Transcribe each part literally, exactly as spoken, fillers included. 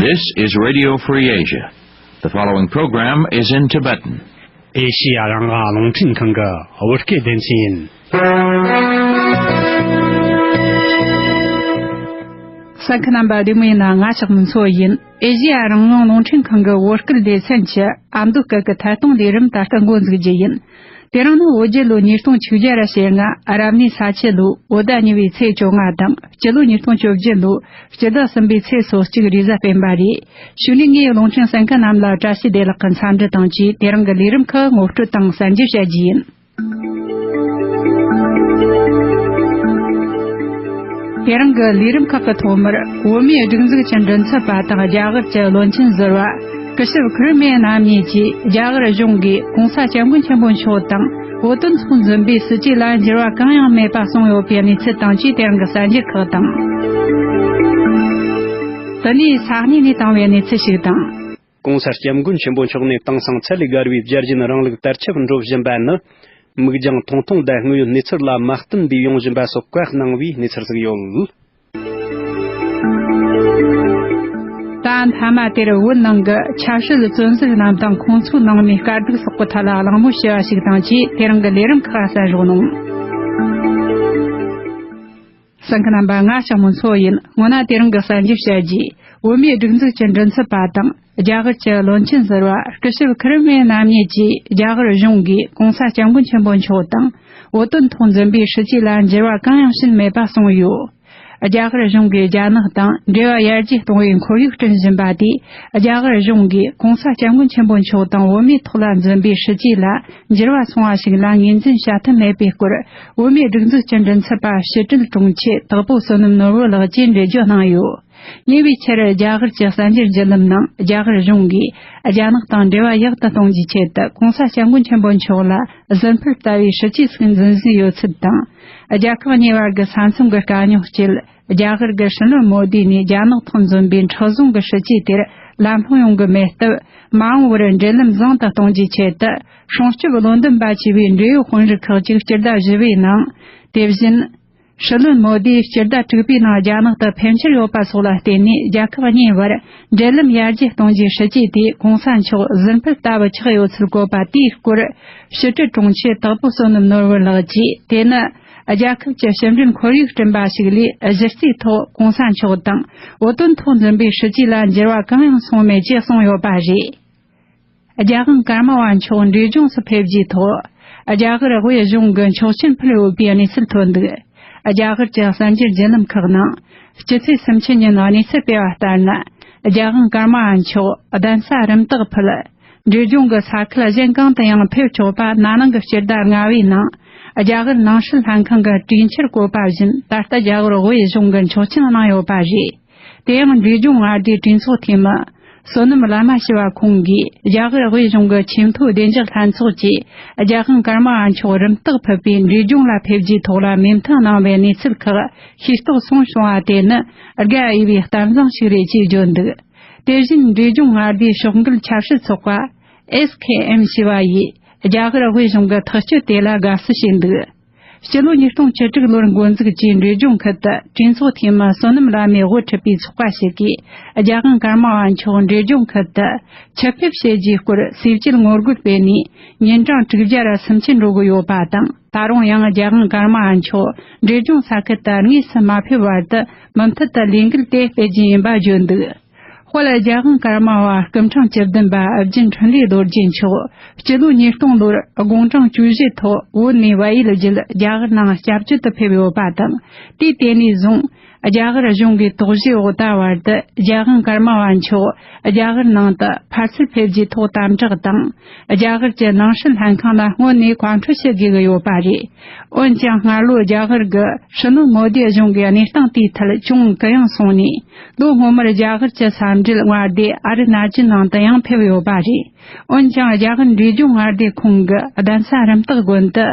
This is Radio Free Asia. The following program is in Tibetan. ཨེ་ཤི་ཡ་རང་དབང་རླུང་འཕྲིན་ཁང་གི་བོད་སྐད་སྡེ་ཚན་ཡིན། གསན་མཁན་རྣམ་པ་བདེ་མོ་ཡིན་ན། ང་ཞག་མི་འཚོ་ཡིན། ཨེ་ཤི་ཡ་རང་དབང་རླུང་འཕྲིན་ཁང་གི་བོད་སྐད་སྡེ་ཚན་གྱི་ཨ་མདོ་སྐད་ཀྱི་ཐད་གཏོང་ལས་རིམ་ད་ལྟ་འགོ་འཛུགས་རྒྱུ་ཡིན། དེ་རིང་ནི་བོད་རྒྱལ་ལོ་ཉིས་སྟོང་བཅོ་བརྒྱད་ར་ཞེ་ལྔ་རབ་གནས་ས་ཁྱི་ལོ་བོད་ཟླ་གཉིས་པའི་ཚེས་བཅོ་ལྔ་དང་། སྤྱི་ལོ་ཉིས་སྟོང་བཅོ་བརྒྱད་ལོ་སྤྱི་ཟླ་གསུམ་པའི་ཚེས་སོ་གཅིག་རེས་གཟའ་སྤེན་པ་རེད། གཞུག་ནས་ངས་རླུང་འཕྲིན་གསན་མཁན་རྣམས་ལ་བཀྲ་ཤིས་བདེ་ལེགས་ཀྱི་འཚམས་འདྲི་དང་བཅས། དེ་རིང་གི་ལས་རིམ་ཁག་ངོ་སྤྲོད་དང་གསན་རྒྱུ་བྱ་རྒྱུ་ཡིན། དེ་རིང་གི་ལས་རིམ་ཁག་གི་ཐོག་མར། བོད་མིའི་སྒྲིག་འཛུགས་ཀྱི་མགྲིན་ཚབ་པ་དང་རྒྱ་གར་གྱི་བློན་ཆེན་ཟུར་པ་སྐུ་ཞབས་ཁུ་རུ་མེ་རྣམ་གཉིས་ཀྱིས་རྒྱ་གར་གཞུང་གིས་གོང་ས་སྐྱབས་མགོན་ཆེན་པོ་མཆོག་དང་བོད་དོན་ཚོགས་འཛིན་པའི་སྲིད་བྱུས་ལ་འགྱུར་བ་གང་ཡང་མེད་པ་གསུངས་ཡོད་པའི་གནས་ཚུལ་དང་བཅས། དེ་རིང་གི་གསར་འགྱུར་ཁག་དང་། དེ་ནས་ས་གནས་ནས་བཏང་བའི་གནས་ཚུལ་ཞིག་དང་། གོང་ས་སྐྱབས་མགོན་ཆེན་པོ་མཆོག་ནས་དེང་སང་ཚད་ལས་བརྒལ་བའི་བརྒྱུད་འཕྲིན་རིང་ལུགས་དར་ཁྱབ་འགྲོ་བཞིན་པ་ནི། མིག་རྒྱང་ཐུང་ཐུང་དང་དངོས་ཡོད་གནས་ཚུལ་ལ་མ་བསྟུན་པའི་ཡོང་བཞིན་པ་སོགས་བཀའ་གནང་བའི་གནས་ཚུལ་ཞིག་ཡོད། ད་མཐའ་མ་དེར་བོད་ནང་གི་ཆབ་སྲིད་བཙོན་ཟུར་རྣམས་དང་ཁོང་ཚོའི་ནང་མིའི་དཀའ་སྡུག་སོགས་ཀྱི་ཐད་ལ་གླེང་མོལ་ཞུ་བ་ཞིག་དང་བཅས། དེ་རིང་གི་ལས་རིམ་ཁག་གསན་རོགས་གནང་། གསན་མཁན་རྣམ་པ། ང་ཞག་མོ་མཚོ་ཡིན། སྔོན་ན་དེ་རིང་གི་གསར་འགྱུར་བཤད་རྗེས། བོད་མིའི་སྒྲིག་འཛུགས་ཀྱི་མགྲིན་ཚབ་པ་དང་རྒྱ་གར་གྱི་བློན་ཆེན་ཟུར་པ་སྐུ་ཞབས་ཁུ་རུ་མེ་རྣམ་གཉིས་ཀྱིས་རྒྱ་གར་གཞུང་གིས་གོང་ས་སྐྱབས་མགོན་ཆེན་པོ་མཆོག་དང་བོད་དོན་ཐོག་འཛིན་པའི་སྲིད་བྱུས་ལ་འགྱུར་བ་གང་ཡང་ཕྱིན་མེད་པ་གསུངས་ཡོད། རྒྱ་གར་གཞུང་གིས་རྒྱ་ནག་དང་འབྲེལ་བ་ཡར་རྒྱས་གཏོང་བའི་ཁོར་ཡུག་བསྐྲུན་བཞིན་པ་དེས། རྒྱ་གར་གཞུང་གིས་གོང་ས་སྐྱབས་མགོན་ཆེན་པོ་མཆོག་དང་བོད་མིའི་ཐོག་ལ་འཛིན་པའི་སྲིད་བྱུས་ལ་འགྱུར་བ་སོང་བ་ཞིག་ལ་ངོས་འཛིན་བྱ་ཐབས་མེད་པའི་སྐོར། བོད་མིའི་སྒྲིག་འཛུགས་ཀྱི་མགྲིན་ཚབ་པ་ཕྱི་དྲིལ་དྲུང་ཆེ་དྭགས་པོ་བསོད་ནམས་ནོར་བུ་ལགས་ཀྱིས་འགྲེལ་བརྗོད་གནང་ཡོད། ཉེ་བའི་ཆར་རྒྱ་གར་གྱི་གསར་འགྱུར་བརྒྱུད་ལམ་ནང་། རྒྱ་གར་གཞུང་གིས་རྒྱ་ནག་དང་འབྲེལ་བ་ཡག་ཏུ་གཏོང་རྒྱུའི་ཆེད་དུ་གོང་ས་སྐྱབས་མགོན་ཆེན་པོ་མཆོག་ལ་ཟུར་ཕུད་ལྟ་བུའི་སྲིད་བྱུས་ཤིག་འཛིན་བཞིན་ཡོད་ཚུལ་དང་། རྒྱལ་ཁབ་གཉིས་བར་གྱི་ས་མཚམས་ཀྱི་དཀའ་རྙོག་བཅས། རྒྱ་གར་གྱི་སྲིད་བློན་མོ་དི་ནས་རྒྱ་ནག་ཐོག་འཛིན་པའི་མཁྲེགས་བཟུང་གི་སྲིད་བྱུས་དེར་ལམ་ལྷོང་ཡོང་གི་མེད་སྟབས། མ་འོངས་པར་འབྲེལ་ལམ་བཟང་དུ་གཏོང་རྒྱུའི་ཆེད་དུ། སྲུང་སྐྱོབ་བློ་འདུན་པ་ཆེ་བའི་འབྲེལ་ཡོད་དཔོན་རིགས་ཁག་ཅིག་སྤྱི་ཟླ་བཞི་པའི་ནང་། དེ་བཞིན། སྲིད་བློན་མོ་དིས་སྤྱི་ཟླ་དྲུག་པའི་ནང་རྒྱ་ནག་ཏུ་ཕེབས་འཆར་ཡོད་པ་སོགས་ལ་བརྟེན་ནས། རྒྱལ་ཁབ་གཉིས་བར་འབྲེལ་ལམ་ཡར་རྒྱས་གཏོང་རྒྱུའི་སྲིད་བྱུས་དེ་གོང་ས་མཆོག་ཟུར་ཕུད་ལྟ་བུ་ཆགས་ཡོད་ཚུལ་བཀོད་པ་དེའི་སྐོར། ཕྱི་དྲིལ་དྲུང་ཆེ་དྭགས་པོ་བསོད་ནམས་ནོར་བུ་ལགས་ཀྱིས། དེ་ནི་རྒྱལ་ཁབ་ཀྱི་ཕྱི་འབྲེལ་ཁོར་ཡུག་བསྐྲུན་པ་ཞིག་ལས། གཞི་རྩའི་ཐོག་གོང་ས་མཆོག་དང་བོད་དོན་ཐོག་འཛིན་པའི་སྲིད་བྱུས་ལ་འགྱུར་བ་གང་ཡང་སོང་མེད་ཅེས་གསུངས་ཡོད་པ་རེད། རྒྱལ་དབང་ཀརྨ་པ་མཆོག་འབྲས་ལྗོངས་སུ་ཕེབས་རྒྱུའི་ཐོག་རྒྱ་གར་དབུས་གཞུང་གི་ཆོག་མཆན་ཕུལ་ཡོད་པའི་གནས་ཚུལ་ཐོན་འདུག་རྒྱ་གར་གྱི་གསར་འགྱུར་བརྒྱུད་ལམ་ཁག་ནང་། སྤྱི་ཚེས་སུམ་ཅུ་ཉིན་གནས་ཚུལ་སྤེལ་བ་ལྟར་ན། རྒྱལ་དབང་ཀརྨ་པ་མཆོག་གདན་ས་རིམ་བཏགས་ཕུལ། འབྲས་ལྗོངས་ཀྱི་ས་ཁུལ་གཞན་གང་དུ་ཡང་ཕེབས་ཆོག་པ། ན་ནིང་གི་སྤྱི་ཟླ་ལྔ་པའི་ནང་། རྒྱ་གར་ནང་སྲིད་ལྷན་ཁང་གི་གྲོས་འཆར་བཀོད་པ་བཞིན། ད་ལྟ་རྒྱ་གར་དབུས་གཞུང་གིས་ཆོག་མཆན་གནང་ཡོད་པ་རེད། དེ་ཡང་འབྲས་ལྗོངས་མངའ་སྡེའི་གྲོས་ཚོགས་འཐུས་མི་བསོད་ནམས་བླ་མ་ཞུ་བ་ཁོང་གིས། རྒྱ་གར་དབུས་གཞུང་གི་ཆེས་མཐོའི་བདེ་འཇགས་ལྷན་ཚོགས་ཀྱིས་རྒྱལ་དབང་ཀརྨ་པ་མཆོག་རིམ་བཏགས་ཕུད་པའི་འབྲས་ལྗོངས་ལ་ཕེབས་རྒྱུའི་ཐོག་ལ་མོས་མཐུན་གནང་བའི་གནས་ཚུལ་ཁག་ཤེས་རྟོགས་སོང་། བྱུང་བ་དེ་ནི་དགའ་འོས་པའི་གཏམ་བཟང་ཞིག་རེད་ཅེས་བརྗོད་འདུག་དེ་བཞིན་འབྲས་ལྗོངས་མངའ་སྡེའི་ཕྱོགས་འགལ་ཆབ་སྲིད་ཚོགས་པ་ཨེས་ཁེ་ཨེམ་ཞེས་པ་ཡིས་རྒྱ་གར་དབུས་གཞུང་གི་ཐག་གཅོད་དེ་ལ་དགའ་བསུ་བྱས་འདུག་སྤྱི་ལོ་ཉིས་སྟོང་བཅུ་དྲུག་ལོར་འགོ་འཛུགས་ཀྱིས་འབྲས་ལྗོངས་ཁུལ་དུ་གྲོས་ཚོགས་འཐུས་མི་བསོད་ནམས་བླ་མས་དབུ་ཁྲིད་པའི་ཚོགས་པ་ཞིག་གིས་རྒྱལ་དབང་ཀརྨ་པ་མཆོག་འབྲས་ལྗོངས་ཁུལ་དུ་ཆིབས་ཕེབས་བྱེད་རྒྱུའི་སྐོར་གསལ་བྱེད་ངོ་རྒོལ་སྤེལ་ནས། ཉིན་གྲངས་དྲུག་བརྒྱ་ར་སུམ་ཅུ་འགྲོ་གི་ཡོད་པ་དང་། ད་རུང་ཡང་རྒྱལ་དབང་ཀརྨ་པ་མཆོག་འབྲས་ལྗོངས་ས་ཁུལ་དུ་དངོས་སུ་མ་ཕེབས་བར་དུ་མུ་མཐུད་དུ་ལས་འགུལ་དེ་སྤེལ་རྒྱུ་ཡིན་པ་བརྗོད་འདུག་དཔལ་རྒྱལ་དབང་ཀརྨ་པ་སྐུ་ཕྲེང་བཅུ་བདུན་པ་ཨ་བརྒྱན་འཕྲིན་ལས་རྡོ་རྗེ་མཆོག་སྤྱི་ལོ་ཉིས་སྟོང་ལོར་དགུང་གྲངས་བཅུ་བཞིའི་ཐོག་བོད་ནས་བལ་ཡུལ་བརྒྱུད་རྒྱ་གར་ནང་སྐྱབས་བཅོལ་དུ་ཕེབས་ཡོད་པ་དང་། དུས་དེ་ནས་བཟུང་རྒྱ་གར་གཞུང་གི་དོགས་གཞིའི་འོག་ད་བར་དུ་རྒྱལ་དབང་ཀརྨ་པ་མཆོག་རྒྱ་གར་ནང་དུ་ཕར་ཚུར་ཕེབས་རྒྱུའི་ཐོག་དམ་དྲག་དང་། རྒྱ་གར་གྱི་ནང་སྲིད་ལྷན་ཁང་ལ་སྔོན་ནས་བཀའ་འཁྲོལ་ཞུ་དགོས་ཀྱི་ཡོད་པ་རེད། འོན་ཀྱང་སྔ་ལོ་རྒྱ་གར་གྱི་སྲིད་བློན་མོ་དི་གཞུང་གིས་གནས་སྟངས་དེའི་ཐད་ཅུང་གུ་ཡངས་སོང་ནས། ལོ་སྔོན་མར་རྒྱ་གར་གྱི་ས་འབྲེལ་མངའ་སྡེ་ཨ་རུ་ན་ཅལ་ནང་དུ་ཡང་ཕེབས་ཡོད་པ་རེད། འོན་ཀྱང་རྒྱ་གར་འབྲས་ལྗོངས་མངའ་སྡེ་ཁོངས་ཀྱི་གདན་ས་རིམ་བཏགས་དགོན་དུ་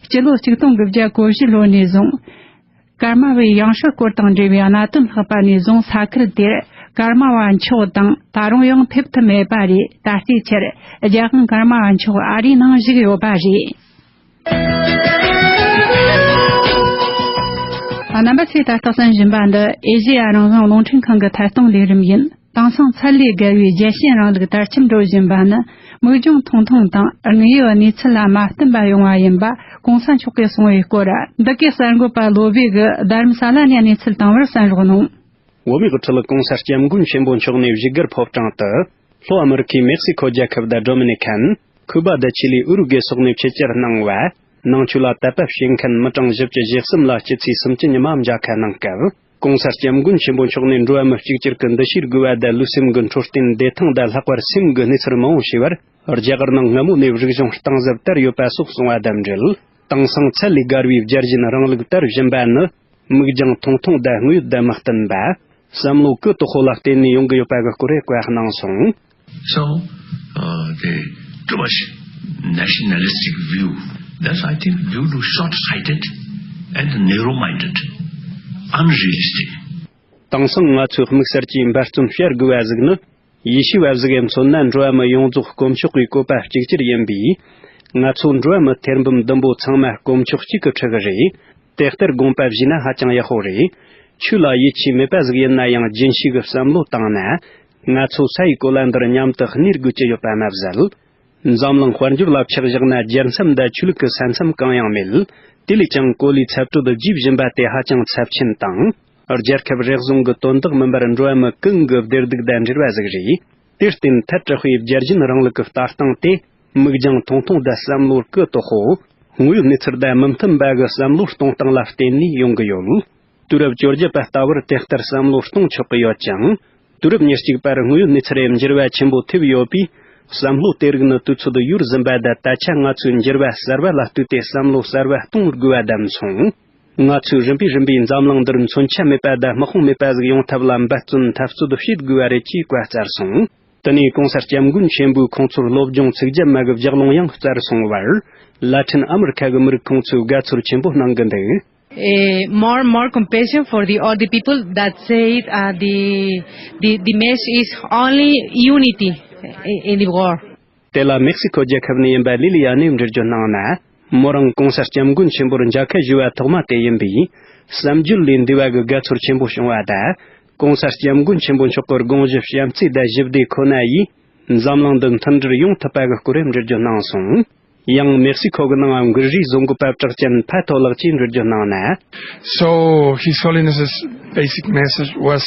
སྤྱི་ལོ་ཆིག་སྟོང་དགུ་བརྒྱ་གོ་བཞི་ལོ་ནས་བཟུང་ཀརྨ་པའི་ཡང་སྲིད་སྐོར་དང་འབྲེལ་བའི་གནད་དོན་ལྷགས་པ་ནས་བཟུང་ས་ཁུལ་དེར་ཀརྨ་པ་མཆོག་དང་ད་རུང་ཡང་ཕེབས་ཐུབ་མེད་པ་རེད། ད་ལྟའི་ཆར་རྒྱལ་དབང་ཀརྨ་པ་མཆོག་ཨ་རིའི་ནང་བཞུགས་ཡོད་པ་རེད། རྣམ་པ་ཚོས་ད་ལྟ་གསན་བཞིན་པ་འདི་ཨེ་ཤེ་ཡ་རང་དབང་རླུང་འཕྲིན་ཁང་གི་ཐད་གཏོང་ལས་རིམ་ཡིན། དེང་སང་ཚད་ལས་བརྒལ་བའི་རྒྱལ་ཞེན་རིང་ལུགས་དར་ཁྱབ་འགྲོ་བཞིན་པ་ནི། མིག་རྒྱང་ཐུང་ཐུང་དང་དངོས་ཡོད་གནས་ཚུལ་ལ་མ་བསྟུན་པ་ཡོང་བ་ཡིན་པ་གོང་ས་མཆོག་གིས་གསུངས་པའི་སྐོར། འདི་གའི་གསར་འགོད་པ་བློ་བྷེ་གིས་རྡ་རམ་ས་ལ་ནས་གནས་ཚུལ་བཏང་བར་གསན་རོགས་གནང་། བོད་མིའི་དབུ་ཁྲིད་གོང་ས་སྐྱབས་མགོན་ཆེན་པོ་མཆོག་ནས་བཞུགས་སྒར་ཕོ་བྲང་དུ། ལྷོ་ཨ་མི་རི་ཁའི་མེག་སི་ཁོ་རྒྱལ་ཁབ་དང་ཌོ་མི་ནི་ཁན། ཁུ་པ་དང་ཆི་ལི། ཨུ་རུ་གེ་སོགས་ནས་ཆེད་བཅར་གནང་བ། ནང་ཆོས་ལ་དད་པ་བྱེད་མཁན་མི་གྲངས་བཞི་བཅུ་ཞེ་གསུམ་ལ་སྤྱི་ཚེས་སུམ་ཅུ་ཉི་མ་མཇལ་ཁ་གནང་སྐབས། གོང་ས་སྐྱབས་མགོན་ཆེན་པོ་མཆོག་ནས་འགྲོ་བ་མི་གཅིག་གྱུར་གྱི་འདུ་ཤེས་དགོས་པ་དང་ལུས་སེམས་ཀྱི་འཕྲོད་བསྟེན་བདེ་ཐང་དང་ལྷག་པར་སེམས་ཀྱི་གནས་ཚུལ་མང་པོ་ཞུས་པར། རྒྱ་གར་ནང་སྔ་མོ་ནས་རིག་གཞུང་སྟངས་གསབ་དར་ཡོད་པ་སོགས་གསུངས་པ་དང་འབྲེལ། དེང་སང་ཚད་ལས་བརྒལ་བའི་བརྒྱུད་རིམ་རིང་ལུགས་དར་བཞིན་པ་ནི། མིག་རྒྱང་ཐུང་ཐུང་དང་དངོས་ཡོད་དང་མི་བསྟུན་པ། བསམ་བློ་གུ་དོག་པོ་ལ་བརྟེན་ནས་ཡོང་གི་ཡོད་པ་གི་སྐོར་བཀའ་གནང་སོང་། So, uh, the too much nationalistic view, that's, I think, due to short-sighted and narrow-minded, unrealistic. དེང་སང་ང་ཚོའི་དམིགས་བསལ་གྱི་འབད་བརྩོན་བྱ་དགོས་པ་ཟིག་ནི། ཡེ་ཤུ་བ་ཟིག་གིས་མཚོན་ན། འགྲོ་བ་མི་ཡོངས་རྫོགས་དཀོན་མཆོག་གི་བཀོད་པ་གཅིག་གྱུར་ཡིན་པས། ང་ཚོ་འགྲོ་བ་མི་ཐེར་འབུམ་བདུན་པོ་ཚང་མ་དཀོན་མཆོག་གཅིག་གི་ཕྲུ་གུ་རེད། དེ་ལྟར་དགོངས་པ་བཞེས་ན་ཧ་ཅང་ཡག་པོ་རེད། ཆོས་ལ་ཡིད་ཆེས་མེད་པ་ཟིག་ཡིན་ན་ཡང་། རྒྱུན་ཤེས་ཀྱི་བསམ་བློ་བཏང་ན། ང་ཚོ་ས་ཡི་གོ་ལ་འདིར་མཉམ་དུ་གནས་དགོས་ཀྱི་ཡོད་པ་མ་ཟད། འཛམ་གླིང་དཔལ་འབྱོར་ལ་ཆ་བཞག་ན། རྒྱལ་མཚམས་དང་ཆོས་ལུགས་ཀྱི་ས་མཚམས་གང་ཡང་མེད། དེ་ལས་ཀྱང་གོ་ལའི་ཚད་གྲོད་རྒྱས་བཞིན་པ་དེ་ཧ་ཅང་ཚབས་ཆེན་དང་། རྒྱལ་ཁབ་རེ་ཟུང་གི་དོན་དག་མིན་པར། འགྲོ་བ་མི་གང་གི་བདེ་སྡུག་དང་འབྲེལ་བ་ཟིག་རེད། དེར་བརྟེན། ཐལ་དྲགས་པའི་བརྒྱུད་རིམ་རིང་ལུགས་ཀྱི་ལྟ་སྟངས་དེ། མིག་རྒྱང་ཐུང་ཐུང་དང་བསམ་བློ་གུ་དོག་པོ། དངོས་ཡོད་གནས་ཚུལ་དང་མི་མཐུན་པ་གི་བསམ་བློ་གཏོང་སྟངས་ལ་བརྟེན་ནས་ཡོང་གི་ཡོད། དུས་རབས་བཅོ་བརྒྱད་པ་ལྟ་བུར་དེ་ལྟར་བསམ་བློ་གཏོང་ཆོག་གི་ཡོད་ཅིང་། དུས་རབས་ཉེར་གཅིག་པར་དངོས་ཡོད་གནས་ཚུལ་རེ་འགྱུར་བ་ཆེན་པོ་ཐེབས་ཡོད་པས། བསམ་བློ་དེ་རིགས་ནི་དུས་ཚོད་ཡུལ་ཟིན་པ་དང་། ད་ཆ་ང་ཚོས་འགྱུར་བ་གསར་བ་ལ་ལྟོས་ཏེ་བསམ་བློ་གསར་བ་གཏོང་དགོས་པ་བདམས་སོང་། ང་ཚོས་རིམ་པས་རིམ་པས་འཛམ་གླིང་འདིར་མཚོན་ཆ་མེད་པ་དང་དམག་དཔུང་མེད་པ་ཟིག་ཡོང་ཐབས་ལ་འབད་བརྩོན་འཐབ་རྩོད་བྱེད་དགོས་པ་རེད་ཅེས་བཀའ་སྩལ་སོང་། དེ་ནས་གོང་ས་སྐྱབས་མགོན་ཆེན་པོས་ཁོང་ཚོར་སློབ་སྦྱོང་ཚིག་བརྒྱབ་མ་གི་ལྗགས་ལུང་ཡང་སྩལ་སོང་བར། ལ་ཊིན་ཨ་མི་རི་ཁ་གི་མི་རིགས་ཁོང་ཚོས་དགའ་ཚོར་ཆེན་པོ་གནང་གི་འདུག Eh, more, more compassion for the, all the people that say it, uh, the, the, the message is only unity in, in the world. དེ་ལ་མེག་སི་ཁོ་རྒྱལ་ཁབ་ནས་ཡིན་པ་ལི་ལི་ཡ་ནས་འགྲེལ་བརྗོད་གནང་ན། མོ་རང་གོང་ས་སྐྱབས་མགོན་ཆེན་པོར་མཇལ་ཁ་ཞུ་བ་ཐོག་མ་དེ་ཡིན་པས། བསམ་བརྗོད་ལས་འདས་པ་གི་དགའ་ཚོར་ཆེན་པོ་བྱུང་བ་དང་། གོང་ས་སྐྱབས་མགོན་ཆེན་པོ་མཆོག་གི་དགོངས་གཞི་བྱམས་བརྩེ་དང་ཞི་བདེ་ཁོ་ན་ཡིས། འཛམ་གླིང་འདི་མཐུན་སྒྲིལ་ཡོང་ཐུབ་པ་གི་སྐོར་འགྲེལ་བརྗོད་གནང་སོང་། ཡང་མེག་སི་ཁོ་གི་ནང་མགུལ་རིས་བཟོ་འགོད་པ་གྲགས་ཅན་ཕ་ཐོ་ལགས་ཀྱིས་འགྲེལ་བརྗོད་གནང་ན། So, His Holiness's basic message was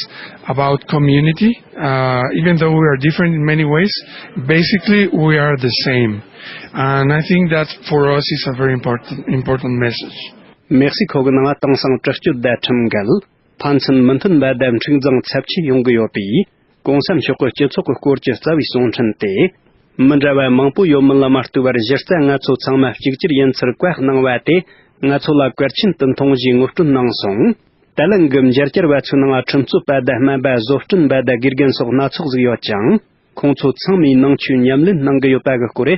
about community. Uh, even though we are different in many ways, basically we are the same. And I think that for us is a very important, important message. མེག་སི་ཁོ་གི་ནང་དེང་སང་དྲག་སྤྱོད་དང་ཁྲིམས་འགལ། ཕན་ཚུན་མི་མཐུན་པ་དང་འཁྲུག་འཛིང་ཚབས་ཆེ་ཡོང་གི་ཡོད་པས། གོང་ས་མཆོག་གིས་སྤྱི་ཚོགས་ཀྱི་སྐོར་གྱི་རྩ་བའི་གསུང་འཕྲིན་ཏེ། མི་འདྲ་བ་མང་པོ་ཡོད་མིན་ལ་མ་ལྟོས་པར། གཞི་རྩ་ང་ཚོ་ཚང་མ་གཅིག་གྱུར་ཡིན་ཚུལ་བཀའ་གནང་བ་དེ། ང་ཚོ་ལ་གལ་ཆེན་དུ་མཐོང་ཞེས་ངོ་སྤྲོད་གནང་སོང་། ད་ལན་གྱི་མཇལ་བཅར་བ་ཚོའི་ནང་ཁྲིམས་རྩོད་པ་དང་སྨན་པ། བཟོ་སྐྲུན་པ་དང་དགེ་རྒན་སོགས་སྣ་ཚོགས་ཟིག་ཡོད་ཅིང་། ཁོང་ཚོ་ཚང་མས་ནང་ཆོས་ཉམས་ལེན་གནང་གི་ཡོད་པ་གི་སྐོར།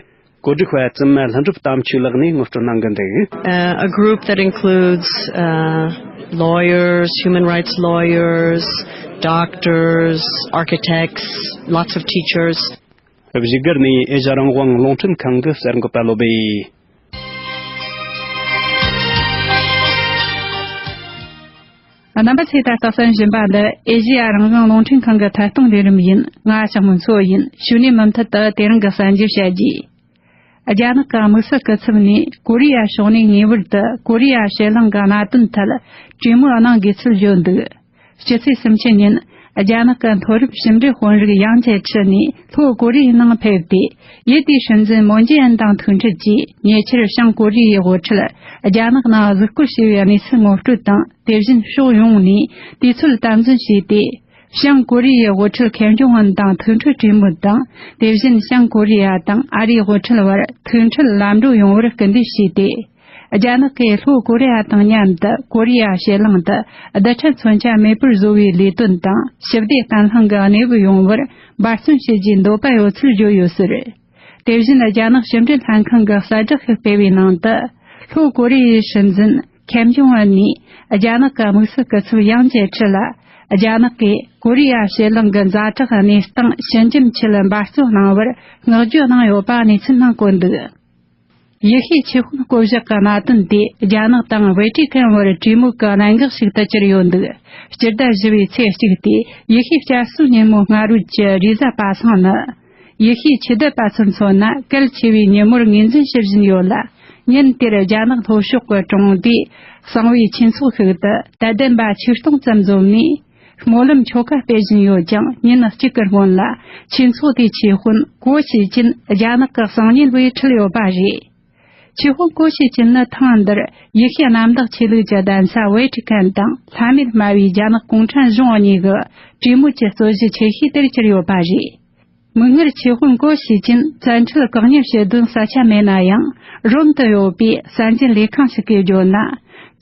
གོ་སྒྲིག་པ་བཙུན་མ་ལྷུན་གྲུབ་དམ་ཆོས་ལགས་ནས་ངོ་སྤྲོད་གནང་གི་འདུག Uh, a group that includes, uh, lawyers, human rights lawyers, doctors, architects, lots of teachers. བཞུགས་སྒར་ནས་ཨེ་ཤ་རང་དབང་རླུང་འཕྲིན་ཁང་གི་གསར་འགོད་པ་བློ་བྷེ། རྣམ་པ་ཚོས་ད་ལྟ་གསན་བཞིན་པ་འདི་ཨེ་ཤེ་ཡ་རང་དབང་རླུང་འཕྲིན་ཁང་གི་ཐད་གཏོང་ལས་རིམ་ཡིན། ང་ཞང་མུན་མཚོ་ཡིན། གཞུག་ནས་མུ་མཐུད་དུ་དེ་རིང་གི་གསར་འགྱུར་བཤད་རྒྱུ། རྒྱ་ནག་གི་དམིགས་བསལ་སྐུ་ཚབ་ནས་ཀོ་རི་ཡ་ཕྱོགས་ནས་ངེས་པར་དུ་ཀོ་རི་ཡ་ཕྱེད་གླིང་གི་གནད་དོན་ཐད་གྲོས་མོལ་གནང་དགོས་ཚུལ་བརྗོད་འདུག་སྤྱི་ཚེས་སུམ་ཅུ་ཉིན། རྒྱ་ནག་གི་མཐོ་རིམ་ཕྱི་འབྲེལ་དཔོན་རིགས་ཡང་ཅེ་ཁྲི་ནས་ལྷོ་ཀོ་རི་ཡའི་ནང་ཕེབས་ཏེ། ཡུལ་དེའི་སྲིད་འཛིན་མོན་ཇེ་ཨིན་དང་ཐུག་འཕྲད་ཀྱིས། ཉེ་ཆར་བྱང་ཀོ་རི་ཡའི་དབུ་ཁྲིད་རྒྱ་ནག་ནང་གཟིགས་སྐོར་བྱས་པའི་གནས་ཚུལ་ངོ་སྤྲོད་དང་། དེ་བཞིན་ཕྱོགས་ཡོངས་ནས་དུས་ཚོད་དམ་འཛིན་བྱས་ཏེ། བྱང་ཀོ་རི་ཡའི་དབུ་ཁྲིད་ཁེམ་ཇོང་ཨུན་དང་ཐུག་འཕྲད་གྲོས་མོལ་དང་། དེ་བཞིན་བྱང་ཀོ་རི་ཡ་དང་ཨ་རིའི་དབུ་ཁྲིད་བར་ཐུག་འཕྲད་ལམ་འགྲོ་ཡོང་བར་སྐུལ་འདེད་བྱས་ཏེ། རྒྱ་ནག་གིས་ལྷོ་ཀོ་རི་ཡ་དང་མཉམ་དུ་ཀོ་རི་ཡ་ཕྱེད་གླིང་དུ་རྡུལ་ཕྲན་མཚོན་ཆ་མེད་པར་བཟོ་བའི་ལས་དོན་དང་། ཞི་བདེ་བརྟན་ལྷིང་གི་གནས་བབ་ཡོང་བར་འབད་བརྩོན་བྱེད་རྒྱུའི་འདོད་པ་ཡོད་ཚུལ་བརྗོད་ཡོད་ཟེར། དེ་བཞིན་རྒྱ་ནག་ཕྱི་འབྲེལ་ལྷན་ཁང་གི་གསལ་བསྒྲགས་ཤིག་སྤེལ་བའི་ནང་དུ། ལྷོ་ཀོ་རི་ཡའི་སྲིད་འཛིན་ཁེམ་ཇོང་ཨུན་ནས་རྒྱ་ནག་གི་དམིགས་བསལ་སྐུ་ཚབ་ཡང་ཅེ་ཁྲི་ལ། རྒྱ་ནག་གིས་ཀོ་རི་ཡ་ཕྱེད་གླིང་གི་ཛ་དྲག་གནས་སྟངས་ཞི་འཇམ་ཆེད་འབད་བརྩོན་གནང་བར་བསྔགས་བརྗོད་གནང་ཡོད་པ་གནས་ཚུལ་ནང་བཀོད་འདུག་ཡེ་ཤུའི་ཆོས་དཔོན་བསྐོ་བཞག་གི་གནད་དོན་དེ་རྒྱ་ནག་དང་ཝེ་ཏི་ཀན་བར་གྲོས་མོལ་གྱི་གནད་འགག་ཞིག་ཏུ་གྱུར་ཡོད་འདུག་སྤྱི་ཟླ་བཞི་པའི་ཚེས་གཅིག་སྟེ་ཡེ་ཤུའི་བསྐྱར་གསོའི་ཉིན་མོ་སྔ་རོལ་གྱི་རེས་གཟའ་པ་སངས་ནི། ཡེ་ཤུའི་ཆོས་དད་པ་ཚོར་མཚོན་ན་གལ་ཆེ་བའི་ཉིན་མོར་ངོས་འཛིན་བྱེད་བཞིན་ཡོད་ལ། ཉིན་དེར་རྒྱ་ནག་ལྷོ་ཕྱོགས་ཀྱི་གྲོང་སྡེ་གསང་བའི་ཆོས་ཚོགས་ཤིག་ཏུ་དད་ལྡན་པ་ཆིག་སྟོང་ཙམ་འཛོམས་ནས། སྨོན་ལམ་ཆོ་ག་སྤེལ་བཞིན་ཡོད་ཀྱང་ཉིན་གཅིག་གི་སྔོན་ལ་ཆོས་ཚོགས་དེའི་ཆོས་དཔོན་གོ་ཞི་ཅིན་རྒྱ་ནག་གི་གསང་ཉུལ་བས་ཁྲིད་ཡོད་པ་རེད། ཆོས་དཔོན་གོ་ཞི་ཅིན་ནི་ཐེངས་འདིར་ཡེ་ཤུའི་གནམ་བདག་ཆོས་ལུགས་ཀྱི་གདན་ས་ཝེ་ཏི་ཀན་དང་ལྷ་མེད་སྨྲ་བའི་རྒྱ་ནག་གུང་ཁྲན་གཞུང་གཉིས་ཀྱི་གྲོས་མོལ་གྱི་རྩོད་གཞི་ཆེ་ཤོས་དེར་གྱུར་ཡོད་པ་རེད། མིག་སྔར་ཆོས་དཔོན་གོ་ཞི་ཅིན་བཙན་ཁྲིད་བཀག་ཉར་བྱེད་དོན་གསལ་ཆ་མེད་ན་ཡང་། རོམ་དུ་ཡོད་པའི་གསར་འགྱུར་ལས་ཁང་ཞིག་གིས་བརྗོད་ན།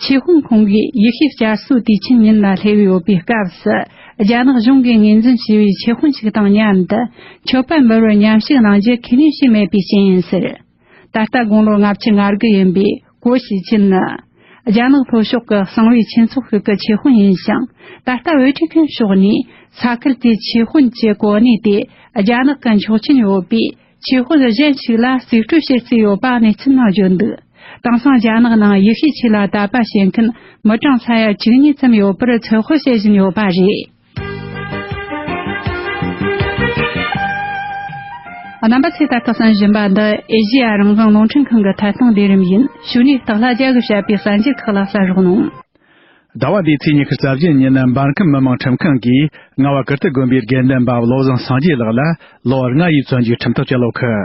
ཆོས་དཔོན་ཁོང་གིས་ཡེ་ཤུའི་བསྐྱར་གསོའི་དུས་ཆེན་ཉིན་ལ་སླེབས་ཡོད་པའི་སྐབས་སུ། རྒྱ་ནག་གཞུང་གིས་ངོས་འཛིན་བྱས་པའི་ཆོས་དཔོན་ཞིག་དང་མཉམ་དུ་མཆོད་པ་འབུལ་བར་མཉམ་ཞུགས་གནང་རྒྱུ་ཁས་ལེན་བྱས་མེད་པའི་རྐྱེན་ཡིན་ཟེར། ད་ལྟ་དགུང་ལོ་ལྔ་བཅུ་ང་དགུ་ཡིན་པའི་གོ་ཞི་ཅིན་ནི། རྒྱ་ནག་ལྷོ་ཕྱོགས་ཀྱི་གསང་བའི་ཆོས་ཚོགས་ཤིག་གི་ཆོས་དཔོན་ཡིན་ཞིང་། ད་ལྟ་ཝེ་ཏི་ཀན་ཕྱོགས་ནས་ས་ཁུལ་དེའི་ཆོས་དཔོན་གྱི་གོ་གནས་དེ་རྒྱ་ནག་གི་འཁྱོག་ཆིན་ཡོད་པའི་ཆོས་དཔོན་གཞན་ཞིག་ལ་རྩིས་སྤྲོད་བྱེད་རྩིས་ཡོད་པ་གནས་ཚུལ་ནང་བརྗོད་འདུག་དེང་སང་རྒྱ་ནག་ནང་ཡེ་ཤུའི་ཆོས་ལ་དད་པ་བྱེད་མཁན་མི་གྲངས་ས་ཡ་བཅུ་གཉིས་ཙམ་ཡོད་པར་ཚོད་དཔག་བྱེད་བཞིན་ཡོད་པ་རེད། རྣམ་པ་ཚོས་ད་ལྟ་གསན་བཞིན་པ་འདི་ཨེ་ཤེ་ཡ་རང་དབང་རླུང་འཕྲིན་ཁང་གི་ཐད་གཏོང་ལས་རིམ་ཡིན། གཞུག་ནས་སྟག་ལྷ་རྒྱལ་གྱིས་བཤད་པའི་གསར་འགྱུར་ཁག་ལ་གསན་རོགས་གནང་། ཟླ་བ་འདིའི་ཚེས་ཉི་ཤུ་རྩ་བཞི་ཉིན་འབར་ཁམས་མི་དམངས་ཁྲིམས་ཁང་གིས་རྔ་བ་ཀིརྟི་དགོན་པའི་དགེ་འདུན་པ་བློ་བཟང་སངས་རྒྱས་ལགས་ལ་ལོ་ལྔ་ཡི་བཙོན་འཇུག་ཁྲིམས་ཐག་བཅད་ཡོད་ཁུལ།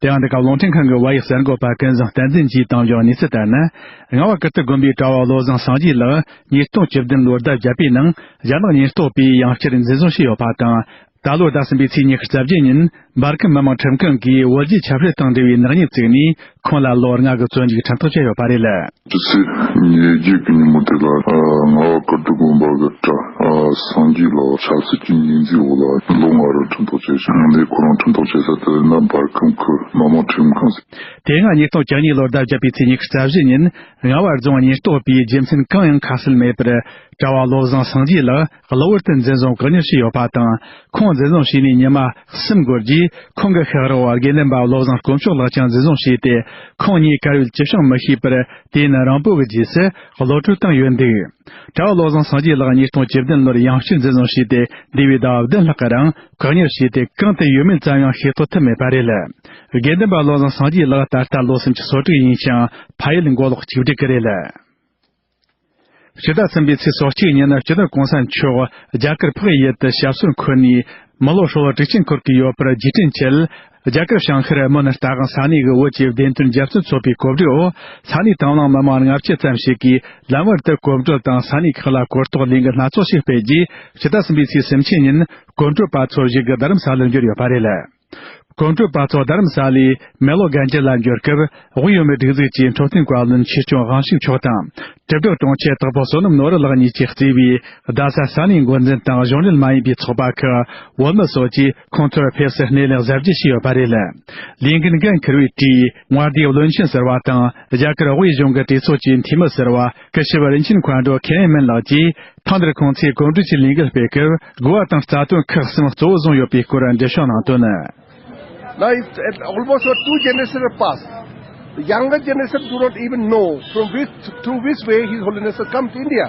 དེ་ཡང་འདི་ག་རླུང་འཕྲིན་ཁང་གི་བལ་ཡུལ་གསར་འགོད་པ་ཀུན་བཟང་བསྟན་འཛིན་གྱིས་བཏང་བའི་གནས་ཚུལ་ལྟར་ན། རྔ་བ་ཀིརྟི་དགོན་པའི་གྲྭ་བ་བློ་བཟང་སངས་རྒྱས་ལགས་ཉིས་སྟོང་བཅུ་བདུན་ལོར་ཟླ་བརྒྱད་པའི་ནང་རྒྱ་ནག་ཉེན་རྟོག་པས་ཡང་བསྐྱར་འཛིན་བཟུང་བྱས་ཡོད་པ་དང་། ད་ལོའི་ཟླ་གསུམ་པའི་ཚེས་ཉི་ཤུ་རྩ་བརྒྱད་ཉིན་འབར་ཁམས་མི་དམངས་ཁྲིམས་ཁང་གིས་བོད་རྒྱའི་ཆབ་སྲིད་དང་འབྲེལ་བའི་ནག་ཉེས་བཙུགས་ནས་ཁོང་ལ་ལོ་ལྔ་གི་བཙོན་འཇུག་ཁྲིམས་ཐག་བཅད་ཡོད་པ་རེད། ཕྱི་ཚེས་ཉེར་བརྒྱད་ཀྱི་ཉིན་མོ་དེ་ལ་རྔ་བ་ཀིརྟི་དགོན་པ་གི་གྲྭ་སངས་རྒྱས་ལགས་ཆབ་སྲིད་ཀྱི་ཉེས་འཛུགས་འོག་ལ་ལོ་ལྔ་རེ་ཁྲིམས་ཐག་བཅད་ཤིང་། ལས་ཁོ་རང་ཁྲིམས་ཐག་བཅད་ས་དེ་ན་འབར་ཁམས་ཁུལ་མི་དམངས་ཁྲིམས་ཁང་ཟེར། དེ་སྔ་ཉིས་སྟོང་བཅུ་གཉིས་ལོར་ཟླ་བརྒྱད་པའི་ཚེས་ཉི་ཤུ་རྩ་བཞི་ཉིན་རྔ་བ་རྫོང་ཉེན་རྟོག་པས་རྒྱུ་མཚན་གང་ཡང་ཁ་གསལ་མེད་པར་གྲྭ་བ་བློ་བཟང་སངས་རྒྱས་ལགས་གློ་བུར་དུ་འཛིན་བཟུང་བཀག་ཉར་བྱས་ཡོད་པ་དང་། ཁོང་འཛིན་བཟུང་བྱས་ནས་ཉི་མ་གསུམ་འགོར་རྗེས་ཁོང་གི་ཤག་རོགས་དགེ་འདུན་པ་བློ་བཟང་དཀོན་མཆོག་ལགས་ཀྱང་འཛིན་བཟུང་བྱས་ཏེ། ཁོང་གཉིས་གར་ཡོད་ཅི་བྱུང་མི་ཤེས་པར་དུས་ཡུན་རིང་པོ་གི་རྗེས་སུ་གློད་བཀྲོལ་བཏང་ཡོད་འདུག་གྲྭ་བ་བློ་བཟང་སངས་རྒྱས་ལགས་ཉིས་སྟོང་བཅུ་བདུན་ལོར་ཡང་བསྐྱར་འཛིན་བཟུང་བྱས་ཏེ། འདས་པའི་ཟླ་བ་བདུན་ལྷག་གི་རིང་བཀག་ཉར་བྱས་ཏེ། གང་དུ་ཡོད་མེད་ཙམ་ཡང་ཤེས་རྟོགས་ཐུབ་མེད་པ་རེད། དགེ་འདུན་པ་བློ་བཟང་སངས་རྒྱས་ལགས་ད་ལྟ་ལོ་སུམ་ཅུ་སོ་དྲུག་ཡིན་ཞིང་། ཕ་ཡུལ་མགོ་ལོག་གཅིག་སྒྲིལ་གྱི་རེད། ཕྱི་ཟླ་གསུམ་པའི་ཚེས་སོ་གཅིག་ཉིན་སྤྱི་ནོར་གོང་ས་མཆོག་རྒྱ་གར་འཕགས་ཡུལ་དུ་ཞབས་སོར་འཁོད་ནས། མི་ལོ་ཧྲིལ་བོ་དྲུག་ཅུ་འཁོར་གྱི་ཡོད་པར་རྗེས་དྲན་ཆེད། རྒྱ་གར་བྱང་ཤར་མོན་རྟ་དབང་ས་གནས་ཀྱི་བོད་ཀྱི་བདེན་དོན་རྒྱབ་རྟེན་ཚོགས་པའི་གོ་སྒྲིག་འོག་ས་གནས་དང་བླངས་མི་མང་ལྔ་བཅུ་ཙམ་ཞིག་གིས་ལམ་བར་དུ་གོམ་བགྲོད་དང་ས་གནས་ཁག་ལ་གོ་རྟོགས་ལས་འགུལ་སྣ་ཚོགས་ཤིག་སྤེལ་རྗེས། ཕྱི་ཟླ་གསུམ་པའི་ཚེས་སུམ་ཅུ་ཉིན་གོམ་བགྲོད་པ་ཚོ་བཞུགས་སྒར་རྡ་རམ་ས་ལར་འབྱོར་ཡོད་པ་རེད། གོམ་བགྲོད་པ་ཚོ་རྡ་རམ་ས་ལའི་མེ་ལོ་གན་ཇི་ལ་འབྱོར་སྐབས། དབུས་ཡུལ་མི་སྒྲིག་འཛུགས་ཀྱི་འཕྲོད་བསྟེན་བཀའ་བློན་ཆོས་སྐྱོང་དབང་ཕྱུག་མཆོག་དང་། གྲུབ་གྲོགས་གྲོང་ཁྱེར་དྭགས་པོ་བསོད་ནམས་ནོར་བུ་ལགས་གཉིས་ཀྱིས་གཙོས་པའི་རྡ་ས་ས་གནས་འགོ་འཛིན་དང་གཞུང་འབྲེལ་མ་ཡིན་པའི་ཚོགས་པ་ཁག་བོད་མི་སོགས་ཀྱིས་ཁོང་ཚོར་ཕེབས་སུ་སྣེ་ལེན་གཟབ་རྒྱས་བྱས་ཡོད་པ་རེད། ལས་འགུལ་འགན་འཁུར་བའི་གྲས་མངའ་སྡེའི་བློན་ཆེན་ཟུར་པ་དང་། རྒྱ་གར་དབུས་གཞུང་གི་གྲོས་ཚོགས་ཀྱི་འཐུས་མི་ཟུར་པ་སྐུ་ཞབས་རིན་ཆེན་མཁའ་འགྲོ་ཁེ་ཨེ་མིན་ལགས་ཀྱིས། ཐེངས་འདིར་ཁོང་ཚོས་གོམ་བགྲོད་ཀྱི་ལས་འགུལ་སྤེལ་སྐབས། དགོས་པ་དང་རྩ་དོན་ཁག་གསུམ་གཙོ་བོ་བཟུང་ཡོད་པའི་སྐོར་འགྲེལ་བཤད་གནང་དོན། Now, it's, it, almost about two generations have passed. The younger generation do not even know from which, through which way His Holiness has come to India.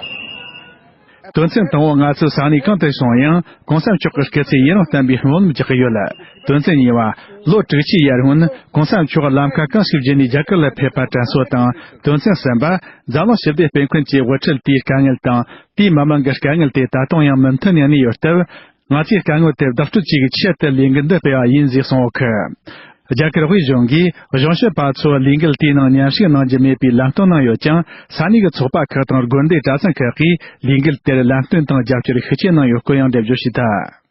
དོན་ཚན་དང་པོ། ང་ཚོས་ས་གནས་གང་དུ་སོང་ཡང་། གོང་ས་མཆོག་གི་སྐུ་ཚེ་ཡུན་རིང་བརྟན་པའི་སྨོན་ལམ་རྒྱག་གི་ཡོད། དོན་ཚན་གཉིས་པ། ལོ་དྲུག་ཅུའི་ཡར་སྔོན། གོང་ས་མཆོག་ལམ་ཁ་གང་ཞིག་བརྒྱུད་ནས་རྒྱ་གར་ལ་ཕེབས་པ་དྲན་གསོ་དང་། དོན་ཚན་གསུམ་པ། འཛམ་གླིང་ཞི་བདེ་སྤེལ་མཁན་གྱི་དབུ་ཁྲིད་དེའི་དཀའ་ངལ་དང་། དེའི་མི་མང་གི་དཀའ་ངལ་དེ་ད་དུང་ཡང་མུ་མཐུད་གནས་ནས་ཡོད་སྟབས། ང་ཚོས་དཀའ་ངལ་དེར་བདག་སྤྲོད་བྱེད་ཀྱི་ཆེད་དུ་ལས་འགུལ་འདི་སྤེལ་བ་ཡིན་ཞེས་གསུངས་ཡོད་ཁུལ། རྒྱ་གར་དབུས་གཞུང་གིས་གཞུང་ཞབས་པ་ཚོ་ལས་འགུལ་དེའི་ནང་མཉམ་ཞུགས་གནང་རྒྱུ་མེད་པའི་ལམ་སྟོན་གནང་ཡོད་ཀྱང་། ས་གནས་ཀྱི་ཚོགས་པ་ཁག་དང་དགོན་སྡེ་གྲྭ་ཚང་ཁག་གིས་ལས་འགུལ་དེར་ལམ་སྟོན་དང་རྒྱབ་སྐྱོར་ཤུགས་ཆེ་གནང་ཡོད་སྐོར་ཡང་འགྲེལ་བརྗོད་བྱས་ཐལ།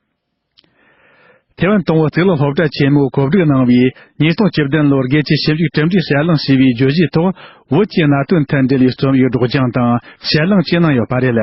ཐེ་ཝན་དང་པོ་གཙུག་ལག་སློབ་གྲྭ་ཆེན་མོས་གོ་སྒྲིག་གནང་བའི་ཉིས་སྟོང་བཅུ་བདུན་ལོར་རྒྱལ་སྤྱིའི་ཞིབ་འཇུག་གྲུབ་འབྲས་གསལ་བསྒྲགས་བྱས་པའི་བརྗོད་གཞིའི་ཐོག་བོད་ཀྱི་གནད་དོན་ཐད་འབྲེལ་བའི་རྩོམ་ཡིག་སྒྲོག་སྦྱང་དང་ཕྱིར་གླེང་བཅས་གནང་ཡོད་པ་རེད།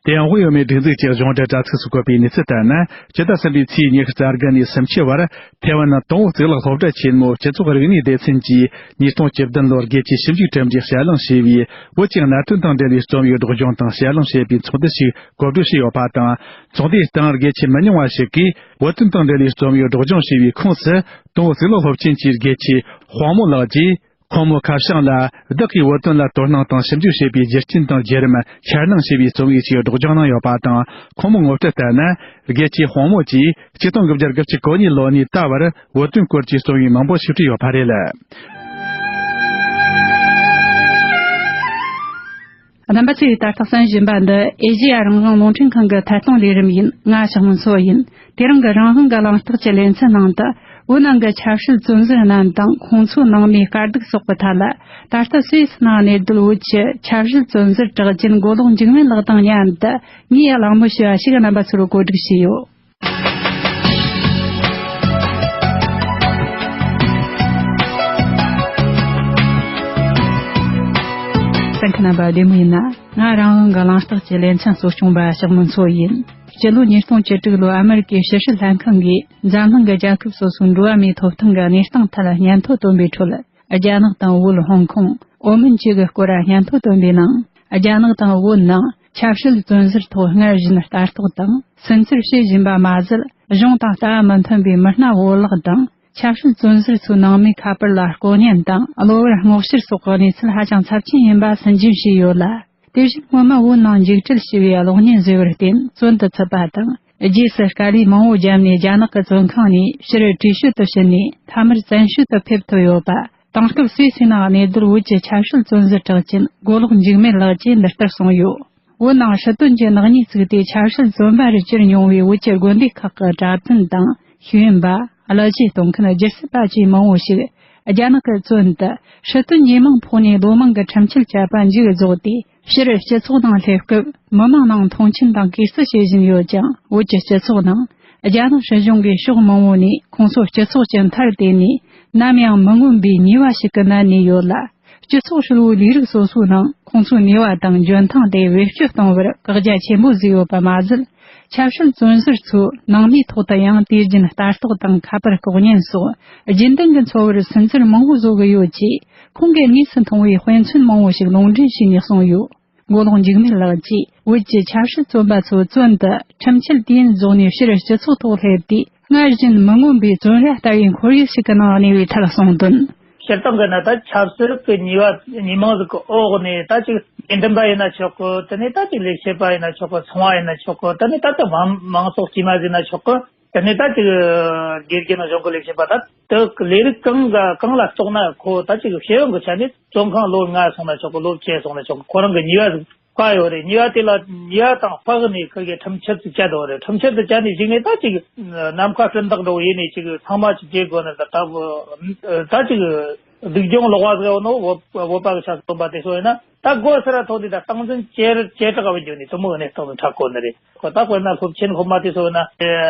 དེ་ཡང་དབུས་བོད་མིའི་སྒྲིག་འཛུགས་ཀྱི་གཞུང་འབྲེལ་དྲ་ཚིགས་སུ་བཀོད་པའི་གནས་ཚུལ་ལྟར་ན། སྤྱི་ཟླ་གསུམ་པའི་ཚེས་ཉི་ཤུ་རྩ་དགུ་ནས་སུམ་ཅུ་བར་ཐེ་ཝན་ནང་དང་པོ་གཙུག་ལག་སློབ་གྲྭ་ཆེན་མོའི་སྤྱི་ཚོགས་རིག་གནས་སྡེ་ཚན་གྱིས་ཉིས་སྟོང་བཅུ་བདུན་ལོར་རྒྱལ་སྤྱིའི་ཞིབ་འཇུག་གྲུབ་འབྲས་ཕྱིར་གླེང་ཞེས་པའི་བོད་ཀྱི་གནད་དོན་དང་འབྲེལ་བའི་རྩོམ་ཡིག་སྒྲོག་སྦྱང་དང་ཕྱིར་གླེང་བྱེད་པའི་ཚོགས་འདུ་ཞིག་གོ་སྒྲིག་བྱས་ཡོད་པ་དང་། ཚོགས་འདུའི་སྟེང་རྒྱལ་སྤྱིའི་མི་ཉུང་བ་ཞིག་གིས་བོད་དོན་དང་འབྲེལ་བའི་རྩོམ་ཡིག་སྒྲོག་སྦྱང་ཞེས་པའི་ཁོངས་སུ། དང་པོ་གཙུག་ལག་སློབ་ཆེན་གྱི་དགེ་ཆེ་དཔང་མོ་ལགས་ཀྱིས། ཁོང་མོ་ཁ་བྱང་ལ། བདག་གིས་བོད་དོན་ལ་དོ་སྣང་དང་ཞིབ་འཇུག་བྱས་པའི་རྒྱུ་རྐྱེན་དང་བརྒྱུད་རིམ་ཕྱིར་གླེང་ཞེས་པའི་རྩོམ་ཡིག་ཅིག་སྒྲོག་སྦྱང་གནང་ཡོད་པ་དང་། ཁོང་མོའི་ངོ་སྤྲོད་ལྟར་ན། དགེ་ཆེ་དཔང་མོ་གྱིས་ཆིག་སྟོང་དགུ་བརྒྱ་དགུ་བཅུ་གོ་གཉིས་ལོ་ནས་ད་བར་བོད་དོན་སྐོར་གྱི་རྩོམ་ཡིག་མང་པོ་ཞིག་བྲིས་ཡོད་པ་རེད། རྣམ་པ་ཚོས་ད་ལྟ་གསན་བཞིན་པ་འདི་ཨེ་ཤེ་ཡ་རང་དབང་རླུང་འཕྲིན་ཁང་གི་ཐད་གཏོང་ལས་རིམ་ཡིན། ང་ཞག་མོ་མཚོ་ཡིན། དེ་རིང་གི་རང་དབང་གི་གླེང་སྟེགས་ཀྱི་ལེ་ཚན་ནང་དུ། བོད་ནང་གི་ཆབ་སྲིད་བཙོན་ཟུར་རྣམས་དང་ཁོང་ཚོའི་ནང་མིའི་དཀའ་སྡུག་སོགས་ཀྱི་ཐད་ལ། ད་ལྟ་སུད་སི་ནང་གནས་སྡོད་བོད་ཀྱི་ཆབ་སྲིད་བཙོན་ཟུར་གྲགས་ཅན་མགོ་ལོག་འཇིགས་མེད་ལགས་དང་མཉམ་དུ་ངས་གླེང་མོལ་ཞུ་བ་ཞིག་རྣམ་པ་ཚོར་གོ་སྒྲིག་བྱས་ཡོད། གསན་མཁན་རྣམ་པ་བདེ་མོ་ཡིན་ན། ང་རང་དབང་གི་གླེང་སྟེགས་ཀྱི་ལེ་ཚན་གཙོ་སྐྱོང་པ་ཞག་མོ་མཚོ་ཡིན། སྤྱི་ལོ་ཉིས་སྟོང་བཅུ་དྲུག་ལོར་ཨ་མེ་རི་ཀའི་ཕྱི་སྲིད་ལྷན་ཁང་གིས་འཛམ་གླིང་གི་རྒྱལ་ཁབ་སོ་སོའི་འགྲོ་བ་མིའི་ཐོབ་ཐང་གི་གནས་སྟངས་ཐད་སྙན་ཐོ་བཏོན་པའི་ཁྲོད། རྒྱ་ནག་དང་བོད། ཧོང་ཀོང་། ཨོ་མན་བཅས་ཀྱི་སྐོར་སྙན་ཐོ་བཏོན་པའི་ནང་། རྒྱ་ནག་དང་བོད་ནང་ཆབ་སྲིད་བཙོན་ཟུར་ཐོག་སྔར་བཞིན་ལྟ་རྟོག་དང་སུན་གཙེར་བྱེད་བཞིན་པ་མ་ཟད། གཞུང་དང་ལྟ་བ་མི་མཐུན་པའི་མི་སྣ་བོར་བརླག་དང་། ཆབ་སྲིད་བཙོན་ཟུར་ཚོའི་ནང་མིའི་ཁ་པར་ལ་ལྐོག་ཉན་དང་གློ་བུར་སྔོག་བཤེར་སོགས་ཀྱི་གནས་ཚུལ་ཧ་ཅང་ཚབས་ཆེན་ཡིན་པ་སུན་འབྱིན་བྱས་ཡོད་ལ། དེ་བཞིན་སྔོན་མ་བོད་ནང་འཇིགས་བྲལ་ཞེས་པའི་གློག་བརྙན་བཟོས་པར་བརྟེན་བཙོན་དུ་ཚུད་པ་དང་། རྗེས་སུ་དཀའ་ལས་མང་བོ་བརྒྱབ་ནས་རྒྱ་ནག་གི་བཙོན་ཁང་ནས་ཕྱིར་བྲོས་བྱོལ་དུ་ཕྱིན་ནས་མཐའ་མར་བཙན་བྱོལ་དུ་ཕེབས་ཐུབ་ཡོད་པ། དེང་སྐབས་སུད་སི་ནང་གནས་སྡོད་བོད་ཀྱི་ཆབ་སྲིད་བཙོན་ཟུར་གྲགས་ཅན་མགོ་ལོག་འཇིགས་མེད་ལགས་ཀྱིས་འདི་ལྟར་གསུངས་ཡོད། བོད་ནང་སྲིད་དོན་གྱི་ནག་ཉེས་བཙུགས་ཏེ་ཆབ་སྲིད་བཙོན་པ་རུ་གྱུར་མྱོང་བའི་བོད་ཀྱི་དགོན་སྡེ་ཁག་གི་གྲྭ་བཙུན་དང་ཤེས་ཡོན་པ། གླུ་གཞས་གཏོང་མཁན་སྒྱུ་རྩལ་པ་བཅས་མང་བོ་ཞིག་རྒྱ་ནག་གི་བཙོན་དུ་སྲིད་དོན་ཉེས་མིང་ཕོག་ནས་ལོ་མང་གི་ཁྲིམས་ཆད་བཅད་པ་མཇུག་རྫོགས་ཏེ། ཕྱིར་སྤྱི་ཚོགས་ནང་སླེབས་སྐབས་མི་མང་ནང་མཐོང་ཆེན་དང་གུས་བརྩི་བྱེད་བཞིན་ཡོད་ཀྱང་། བོད་ཀྱི་སྤྱི་ཚོགས་ནང་རྒྱ་ནག་སྲིད་གཞུང་གིས་ཕྱོགས་མང་བོ་ནས་ཁོང་ཚོ་སྤྱི་ཚོགས་ཀྱི་མཐར་དེད་ནས་ནམ་ཡང་མི་མངོན་པའི་ཉེས་པ་ཞིག་གི་ནང་གནས་ཡོད་ལ། སྤྱི་ཚོགས་ཧྲིལ་བོའི་ལས་རིགས་སོ་སོའི་ནང་ཁོང་ཚོའི་ནུས་པ་དང་འཇོན་ཐང་དེ་བེད་སྤྱོད་གཏོང་བར་བཀག་རྒྱ་ཆེན་པོ་བཟོས་ཡོད་པ་མ་ཟད། ཆབ་སྲིད་བཙོན་ཟུར་ཚོའི་ནང་མིའི་ཐོག་ཏུ་ཡང་དུས་རྒྱུན་ལྟ་རྟོག་དང་ཁ་པར་ལྐོག་ཉན་སོགས་རྒྱུན་ལྡན་གྱི་འཚོ་བར་སུན་གཙེར་མང་བོ་བཟོ་གི་ཡོད་ཅེས་ཁོང་གིས་དངོས་སུ་མཐོང་བའི་དཔེ་མཚོན་མང་བོ་ཞིག་ལུང་འདྲེན་བྱས་ནས་གསུངས་ཡོད། མགོ་ལོག་འཇིགས་མེད་ལགས་ཀྱིས་བོད་ཀྱི་ཆབ་སྲིད་བཙོན་པ་ཚོ་བཙོན་དུ་ཁྲིམས་ཆད་དུས་ཡུན་རྫོགས་ནས་ཕྱིར་སྤྱི་ཚོགས་ཐོག་སླེབས་དུས། སྔར་བཞིན་མི་མངོན་པའི་བཙོན་ར་ལྟ་བུའི་ཁོར་ཡུག་ཞིག་གི་ནང་གནས་པའི་ཐད་གསུངས་དོན། སྤྱིར་བཏང་གི་ན་ད་ཆབ་སྲིད་ཀྱི་ཉེས་པ་ཉེས་མིང་ཟིག་གི་འོག་ནས་ད་ཅིག་དགེ་འདུན་པ་ཡིན་ན་ཆོག་གི། དེ་ནས་ད་ཅིག་ལས་བྱེད་པ་ཡིན་ན་ཆོག་གི། ཚོང་བ་ཡིན་ན་ཆོག་གི། དེ་ནས་ད་ལྟ་མང་མང་ཚོགས་དཀྱུས་མ་ཟིག་ཡིན་ན་ཆོག་གི། དེ་ནས་ད་ཅིག་དགེ་རྒན་གཞུང་གི་ལས་བྱེད་པ་ད་དེ་ལས་རིགས་གང་ག་གང་ལ་གཏོགས་ན་ཁོ་ད་ཅིག་ཤེས་ཡོན་གྱི་ཆ་ནས་བཙོན་ཁང་ལོ་ལྔ་སོང་ན་ཆོག་གི། ལོ་བཅུ་སོང་ན་ཆོག་གི། ཁོ་རང་གི་ཉེས་པ་ཟིག་བཀག་ཡོད་རེད། ཉེས་པ་དེ་ལ་ཉེས་པ་དང་སྤགས་ནས་ཁོ་གི་ཁྲིམས་ཆད་ཅིག་བཅད་ཡོད་རེད། ཁྲིམས་ཆད་དེ་བཅད་ནས་གཞུག་ནས་ད་ཅིག་ནམ་མཁའ་སྤྲིན་ཐག་འདྲ་བོ་ཡིན་ནས་ཅིག་ཚང་མ་ཅིག་བྱེད་དགོས་ནི་ད་ད་ད་ཅིག་སྡུག་སྦྱོང་ལོག་པ་ཟེར་བ་ནོ་བོད་བོད་པ་གི་ཆ་སོན་པ་དེ་ཚོ་ཡིན་ན་ད་སྒོ་སར་ཐོག་དེ་ད་སྟངས་འཛིན་ཇེ་ཇེ་དྲག་པ་བརྒྱུད་ནས་དུ་མོ་གནས་སྟངས་དྲག་གོ་ནི་རེད། ཁོ་ད་དཔེར་ན་སློབ་ཆེན་སློབ་མ་དེ་ཚོ་ཡིན་ན་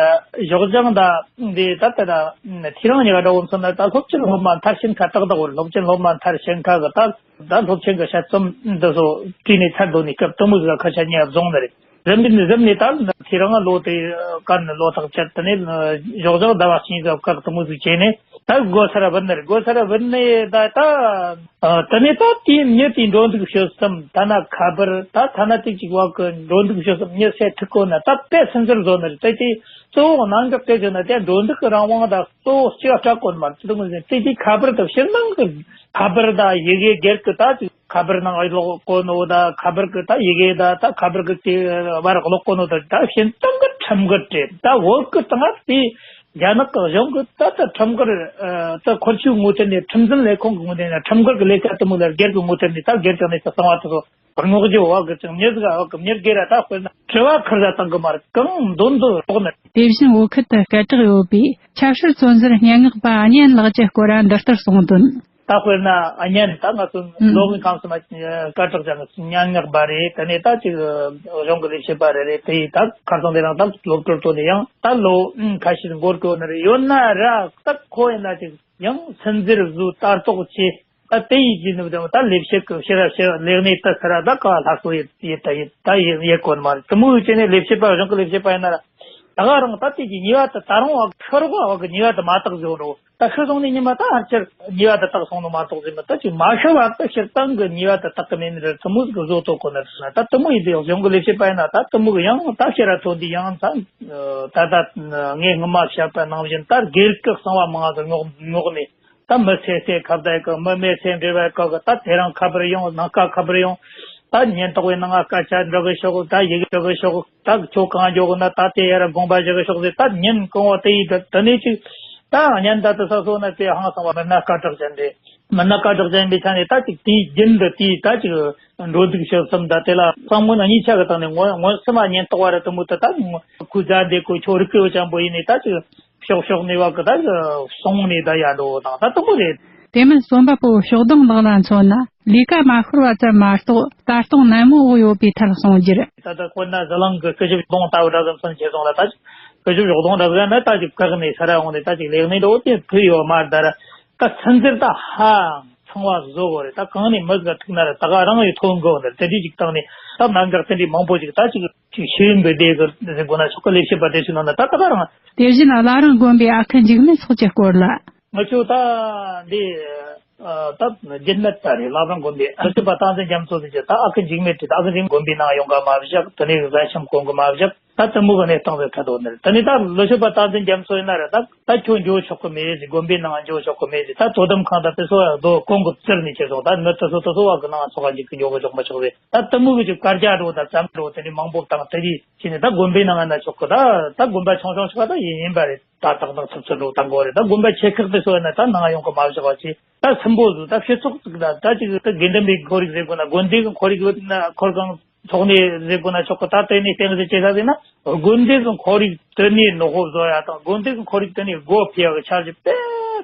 ཞོགས་ལྗང་ད་འདི་ད་ལྟ་ན་ཐེ་རང་ཉེ་ག་འདྲ་བོ་མཚོན་ན་ད་སློབ་ཆེན་སློབ་མ་མཐར་ཕྱིན་ཁ་ཏག་ཏག་བོར་སློབ་ཆེན་སློབ་མ་མཐར་ཕྱིན་ཁ་གི་ད། ད་སློབ་ཆེན་གྱི་དཔྱད་རྩོམ་འདི་ཚོ་བྲིས་ནས་ཚར་དོ་ནས་སྐབས་དུ་མོ་ཟིག་ལ་ཁ་ཆ་ཉེ་བཟུང་ནི་རེད། རིམ་པས་ནི་རིམ་ནས་ད་ཁྱེད་རང་ལོ་དེ་བཀར་ནས་ལོ་ཐག་བཅད་དེ་ནས་ཞོགས་ཞོགས་ཟླ་བ་གཅིག་གི་སྐབས་དུ་མོ་ཟིག་བྱས་ནས་ད་སྒོ་སར་བུད་ནི་རེད། སྒོ་སར་བུད་ནས་ད་ད་དེ་ནས་ད་དེའི་མྱི་དེའི་འགྲོ་འདུག་སྤྱོད་གསུམ་ཐ་ན་ཁ་པར་ད་ཐ་ན་དེ་གཅིག་བ་གི་འགྲོ་འདུག་སྤྱོད་གསུམ་མྱི་སེ་ཐུག་གོ་ན་ད་དཔེ་སུན་གཙེར་བཟོ་ནི་རེད། དེ་དེ་གཙོ་བོ་གནད་འགག་དེ་བྱུང་ན་དེ་འགྲོ་འདུག་གི་རང་དབང་དང་གཙོ་བོ་སྤྱི་བ་སྐྲག་གོ་ནི་མ་རེད། དེ་དེ་གི་ཁ་པར་དང་ཕྱིར་ནང་གི་ཁ་པར་དང་ཡི་གེ་སྒེར་གི་ད་ཅིག་ཁ་པར་ནང་ཨེ་ཀློག་གོ་ནོ་ད་ཁ་པར་གི་ད་ཡི་གེ་ད་ད་ཁ་པར་གི་དེ་བར་ཀློག་གོ་ནོ་ད་ད་ཤིན་ཏུ་གི་ཁྲིམས་འགལ་རེད། ད་བོད་གི་སྟེང་དེ་རྒྱ་ནག་གི་གཞུང་གི་ད་ད་ཁྲིམས་འགལ་ད་འཁོར་ཆོས་ངོ་དེབ་ནས་ཁྲིམས་འཛིན་ལས་ཁུངས་གི་ངོ་དེབ་ནས་ཁྲིམས་འགལ་གི་ལས་ཀ་དུ་མོ་ལ་སྒེར་གི་ངོ་དེབ་ནས་ད་སྒེར་གི་གནས་ཚུལ་གསང་བ་དུ་སོ་བར་ངོ་རྒྱུ་བ་གི་ཅང་མྱི་ཟིག་བ་གི་མྱི་སྒེར་ར་ད་དཔེར་ན་དྲི་བ་ཁུར་ཟ་བཏང་གི་མ་རེད། གང་འདོན་འདོན་རོགས་ནི། དེ་བཞིན་བོད་ཁུལ་དུ་སྐད་གྲགས་ཡོད་པའི་ཆབ་སྲིད་བཙོན་ཟུར་སྙན་ངག་པ་གཉན་ལགས་ཀྱི་སྐོར་འདི་ལྟར་གསུངས་དོན། ད་དཔེར་ན་གཉན་ད་ང་ཚོ་ཨང་ལོ་ངའི་ཁམས་སུ་མ་སྐད་གྲགས་ཅན་གྱི་སྙན་ངག་པ་རེད། དེ་ནས་ད་ཅིག་གཞུང་གི་ལས་བྱེད་པ་རེ་རེད། དེ་ཡིས་ད་ཁ་སང་དེ་རིང་ད་སློབ་གྲྭར་ཐོན་ནས་ཡང་ད་ལོ་ཁ་ཤས་འགོར་གི་ཡོད་ནི་རེད། ཡོད་ན་ར་ད་ཁོ་ཡིན་ན་ཅིག་ཡང་སུན་གཙེར་བཟོས་ལྟ་རྟོག་བྱས། ད་དེ་ཡིན་གྱི་ནུབ་དང་ད་ལས་བྱེད་ཀྱི་ཕྱི་ར་ཕྱི་ལས་གནས་དུ་ཁ་ར་ད་ག་ལྷག་སོ་ཡེ་ཡེ་ད་ཡེ་ད་ཡེ་ཡེ་གོ་ནི་མ་རེད། དེ་མོ་ཡོད་ཅེ་ནས་ལས་བྱེད་པ་གཞུང་གི་ལས་བྱེད་པ་ཡིན་ན་ར་ད་ག་རང་ད་དེ་གི་ཉེས་པ་དེ་ད་རུང་བ་ཤོར་བ་བ་གི་ཉེས་པ་དེ་མ་དག་བཟོ་འགྲོ། ད་ཤི་སོང་ནས་ཉི་མ་ད་ཧར་ཆེར་ཉེས་པ་དེ་དག་སོང་ནོ་མ་གཏོགས་ཟེར་མི་ད་ཅིག་མ་ཤི་བར་དུ་སྤྱིར་བཏང་གི་ཉེས་པ་དེ་དག་གི་མེད་ནི་རེད། དེ་མོ་ཟིག་བཟོ་ཐུབ་གོ་ནི་རེད་ན། ད་དེ་མོ་ཡིན་དུས་གཞུང་གི་ལས་བྱེད་པ་ཡིན་ན་ད་དེ་མོ་གི་ཡང་ད་ཕྱིར་ར་ཐོན་དུས་ཡང་ད་ད་ད་ངས་སྔོན་མ་བཤད་པ་ནང་བཞིན་ད་སྒེར་གྱི་གསང་བ་མང་ཟིག་རྙོག་རྙོག་ནས། ད་མི་ཚེ་ཚེ་ཁ་བརྡ་གི་མི་མེད་ཚེ་འབྲེལ་བ་གི་གི་ད་དེ་རང་ཁ་པར་ཡོང་ནང་ཀ་ཁ་པར་ཡོང་། ད་ཉེན་རྟོག་པའི་ནང་ང་སྐད་ཆ་འདྲི་གི་ཤོག་ད་ཡི་གེ་འབྲི་གི་ཤོག་ད་ཁྱོད་གང་འཇོག་གི་ན་ད་དེ་ཡ་ར་དགོངས་པ་ཞུ་གི་ཤོག་ཟེར། ད་ཉིན་གང་བ་དེ་ཡི་གི་དེ་ནས་ཅིག་ད་ཉན་ད་དེ་ས་སོ་ན་དེ་ཧང་སང་བ་མི་སྣ་སྐད་གྲགས་ཅན་རེད། མི་སྣ་སྐད་གྲགས་ཅན་པའི་ཆ་ནས་ད་ཅིག་དེའི་རྒྱུན་དུ་དེའི་ད་ཅིག་འགྲོ་འདུག་ཞབས་སམ་ད་དེ་ལ་བསམ་ངོ་ན་གཉིས་ཆ་གི་སྟེང་ནས་ངོ་ངོ་སེམས་མ་ཉེན་རྟོག་པ་ར་དེ་མོ་དེ་ད་ཁུ་རྫ་འདེད་གོ་ཁྱོད་རིག་གི་ཡོད་ཅང་པོ་ཡིན་ནས་ད་ཅིག་ཕྱོགས་ཕྱོགས་ནས་བ་གི་ད་སོང་ནས་ད་ཡར་འགྲོ་བ་དང་ད་དུ་མོ་རེད། དེ་མིན་རྩོམ་པ་པོ་ཕྱོགས་སྡོམ་ལགས་ལ་མཚོན་ན་ལས་ཀ་མ་ཤོར་བ་ཙམ་མ་གཏོགས་ལྟ་སྟངས་ནན་མོ་འོག་ཡོད་པའི་ཐད་གསུངས་རྒྱུར། ད་ལྟ་དཔེར་ན་ཟི་ལིང་གི་སྐུ་ཞབས་གདོང་ལྟ་བུ་འདྲ་གི་མཚོན་བྱེད་སོང་ལ་ད་སྐུ་ཞབས་གདོང་འདྲ་གི་ན་ད་ཅིག་བཀག་ནས་ས་ར་འོང་ནས་ད་ཅིག་ལས་གནས་འགྲོ་དེ་ཕུལ་ཡོད་མ་རེད། ད་ར་ད་ཚན་རྩལ་ད་ཧ་ཚང་བ་བཟོ་དགོས་རེད། ད་གང་ནས་མི་ཟིག་ཐུག་ན་ར་ད་ག་རང་ཡི་ཐོན་དགོས་ནི་དེ་འདྲའི་ཅིག་བཏང་ནས་ད་མ་འགག་དེ་འདྲའི་མང་པོ་ཅིག་ད་ཅིག་ཅིག་ཤེས་ཡོན་པའི་སྡེ་གི་ཟེར་དགོས་ན་ཆོག་གི་ལས་བྱེད་པ་དེ་ཚོའི་ནང་ན་ད་ད་ག་རང་། དེ་བཞིན་བླ་རུང་དགོན་པའི་ཨ་ཁུ་འཇིགས་མེད་སོགས་ཀྱི་སྐོར་ལ། ང་ཚོ་ད་འདི་ད་རྒྱུན་མེད་ད་རེད། བླ་བྲང་དགོན་པའི་ལོ་ཆེན་པ་སྟངས་འཛིན་རྒྱ་མཚོ་ཟེར་གྱི་ད་ཨ་ཁུ་འཇིགས་མེད་དེ་ད་ཨ་ཁུ་འཇིགས་དགོན་པའི་ནང་ཡོང་ག་མ་བཞག་དེ་ནས་གཟན་ཤམ་གོན་གི་མ་བཞག་ད་དེ་མོ་གི་གནས་སྟངས་ཟེར་ཁ་དོག་ནི་རེད། དེ་ནས་ད་ལོ་ཆེན་པ་སྟངས་འཛིན་རྒྱ་མཚོ་ཡིན་ན་རེད། ད་ད་ཁྱོད་འགྱོ་ཆོག་གི་མེད་ཟེར། དགོན་པའི་ནང་འགྱོ་ཆོག་གི་མེད་ཟེར། ད་དོ་དམ་ཁང་དང་དེ་ཚོ་རྡོ་གོང་གི་བཙིར་ནས་ཁྱེར་སོང་། ད་མི་དེ་ཚོ་དེ་ཚོ་བ་གི་ནང་ཚོགས་ཀ་འཇིག་གི་འགྱོ་གི་ཆོག་མི་ཆོག་ཟེར། ད་དེ་མོ་གི་ཅིག་བཀའ་རྒྱ་འགྲོ་དང་བཙན་འགྲོ་དེ་ནས་མང་པོ་བཏང་དེ་རིགས་བྱས་ནས་ད་དགོན་པའི་ནང་ན་ཆོག་གི་ད་ད་དགོན་པ་ཆུང་ཆུང་ཞིག་ད་ཡིན་ཡིན་པ་རེད། ད་ཏག་ཏག་ཚུབ་ཚུབ་འགྲོ་བཏང་དགོས་རེད། ད་དགོན་པ་ཆེ་ཁག་དེ་ཚོ་ཡིན་ན་ད་ནང་ཡོང་གི་མ་བཞག་པ་བྱས། ད་སུན་པོ་ཟིག་ད་སྤྱི་ཚོགས་ཟིག་ད་ད་ཅིག་ད་དགེ་འདུན་པའི་ཁོར་ཡུག་ཟེར་དགོས་ན་དགོན་སྡེ་གི་ཁོར་ཡུག་ཡོད་ན་ཁོར་གང་ཚོགས་གནས་ཟེར་དགོས་ན་ཆོག་གི་ད་དེ་ནས་བསྟན་ཟེར་བྱེད་ས་ཟེར་ན་དགོན་སྡེ་གི་ཁོར་ཡུག་དེ་ནས་ནོ་ཧོབ་བཟོ་ཡ་དང་དགོན་སྡེ་གི་ཁོར་ཡུག་དེ་ནས་སྒོ་ཕྱེ་ཡ་གི་འཆར་གཞི་དཔེ་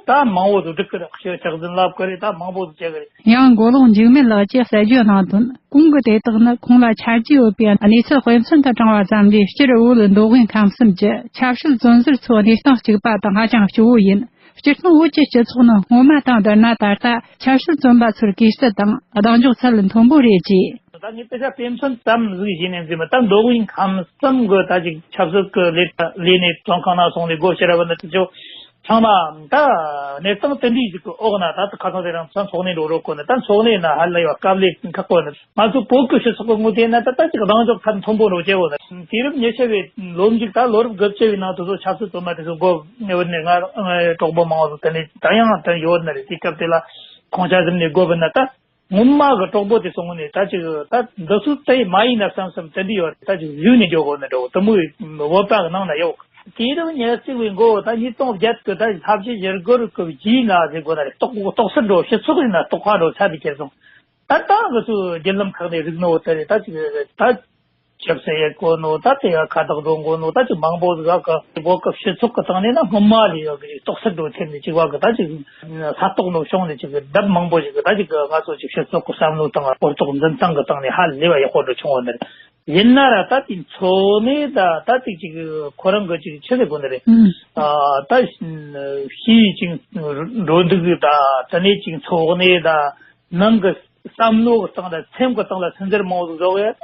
ད་མང་བོ་ཟིག་སྒྲིག་གི་རེད། ཤོད་ཆག་འཛིན་ལབ་གི་རེད། ད་མང་བོ་ཟིག་བྱེད་གི་རེད། ཡང་མགོ་ལོག་འཇིགས་མེད་ལགས་ཀྱིས་གསལ་བརྗོད་གནང་དོན། གོང་གི་དེ་དག་ནི་ཁོང་ལ་ཆ་རྒྱུས་ཡོད་པའི་གནས་ཚུལ་དཔེ་མཚོན་དུ་དྲངས་པ་ཙམ་ལས། སྤྱིར་བོད་མདོ་དབུས་ཁམས་གསུམ་གྱི་ཆབ་སྲིད་བཙོན་ཟུར་ཚོའི་གནས་སྟངས་གཅིག་པ་དང་ཧ་ཅང་སྐྱོ་བོ་ཡིན། སྤྱིར་བཏང་བོད་ཀྱི་སྤྱི་ཚོགས་ནི་སྔོན་མ་དང་བསྡུར་ན་ད་ལྟ་ཆབ་སྲིད་བཙོན་པ་ཚོར་གུས་བརྩི་དང་གདེང་འཇོག་ཚད་མཐོན་པོ་རེད་ཅེས། ད་ངས་དཔེ་ཆ་དཔེ་མཚོན་ཙམ་ཟིག་བཞག་ནས་འཛིན་པ་ད་མདོ་དབུས་ཁམས་གསུམ་གི་ད་ཅིག་ཆབ་སྲིད་ཀྱི་ལས་ལས་ནས་བཙོན་ཁང་ནང་སོང་ནས་སྒོ་ཕྱེ་ར་བ་ནི་དེ་ཚོ། ཚང་མ་ད་གནས་སྟངས་དེ་འདྲའི་ཞིག་གི་འོག་ན་ད་ཁ་སང་དེ་རིང་ཚང་ཚོགས་གནས་འགྲོ་རོགས་གོ་ནི་ད་ཚོགས་གནས་ན་ཧ་ལས་པ་དཀའ་ལས་ཁག་པོ་ནི་ང་ཚོ་བོད་ཀྱི་སྤྱི་ཚོགས་ཀྱི་ངོས་དེ་ན་ད་ད་ཅིག་གདེང་འཇོག་ཚད་མཐོན་པོ་འགྲོ་བྱེད་འོ་ནི་དུས་རབས་ཉི་ཤུ་བའི་ལོ་མཇུག་ད་ལོ་རབས་དགུ་བཅུ་བའི་ནང་དུ་ཚོ་ཆབ་སྲིད་དུ་མ་དེ་ཚོ་སྒོ་ནས་བུད་ནས་ང་གྲོགས་པོ་མང་བོ་ཚོ་དེ་ནས་ད་ཡང་དེ་ཡོད་ནི་རེད། དེ་སྐབས་དེ་ལ་ཁོང་ཆ་ཟིན་ནས་སྒོ་བུད་ན་ད། སྔོན་མ་གི་གྲོགས་པོ་དེ་སོང་ནས་ད་ཅིག་ད་འདི་ཚོ་དེ་མ་ཡིན་ན་བསམ་བསམ་དེ་འདྲ་ཡོད་རེད། ད་ཅིག་གཞུག་ནས་འཇོག་དགོས་ནི་འདྲ་བོ་དེ་མོ་བོད་པ་གི་ནང་ན་ཡོད། དུས་རབས་ཉེར་གཅིག་པའི་མགོ་ད་ཉིས་སྟོང་བརྒྱད་གི་ད་ལྷ་བཞི་ཞི་རྒོལ་གི་རྗེས་ན་ཟེར་དགོས་ན་རེད། ལྟོགས་ལྟོགས་སེ་འགྲོ་སྤྱི་ཚོགས་ཡིན་ན་ལྟོགས་ཁ་འགྲོ་ཚར་དེ་ཁྱེར་སོང་། ད་ད་གི་ཚོ་བརྒྱུད་ལམ་ཁག་ནས་རིག་ནོ་དེ་རེད། ད་ཅིག་ད། ཆབ་སྲིད་ཡེ་གོ་ནོ་ད་དེ་ཡ་ཁ་བཏགས་འགྲོ་འགོ་ནོ་ད་ཅིག་མང་པོ་ཟིག་ག་གི་བོད་ཀྱི་སྤྱི་ཚོགས་ཀྱི་སྟེང་ནས་ན་སྔོན་མ་ལས་ཡོད་གི་ལྟོགས་སེ་འགྲོ་ཐེབས་ནས་ཅིག་བ་གི་ད་ཅིག་ས་སྟོགས་ནོ་བྱུང་ནས་ཅིག་གི་ལྡབ་མང་པོ་ཞིག་གི་ད་ཅིག་གི་ང་ཚོ་ཅིག་སྤྱི་ཚོགས་ཀྱི་བསམ་བློ་དང་གོ་རྟོགས་འཛིན་སྟངས་ཀྱི་སྟེང་ནས་ཧ་ལས་པ་ཡག་པོ་འགྲོ་བྱུང་བ་ནི་རེད། ཡིན་ན་ར་ད་དེ་འཚོ་གནས་ད་ད་ཅིག་ཅིག་ཁོ་རང་གི་ཅིག་ཆི་ཟེར་དགོས་ནི་རེད། ཨ་ད་ཕྱིའི་ཅིག་འགྲོ་འདུག་ད་དེ་ནས་ཅིག་འཚོ་གནས་ད་ནང་གི་བསམ་བློ་གི་སྟེང་ལ་སེམས་ཀྱི་སྟེང་ལ་སོན་རྩེར་མང་བོ་ཟིག་བཟོ་གི་ཡོད།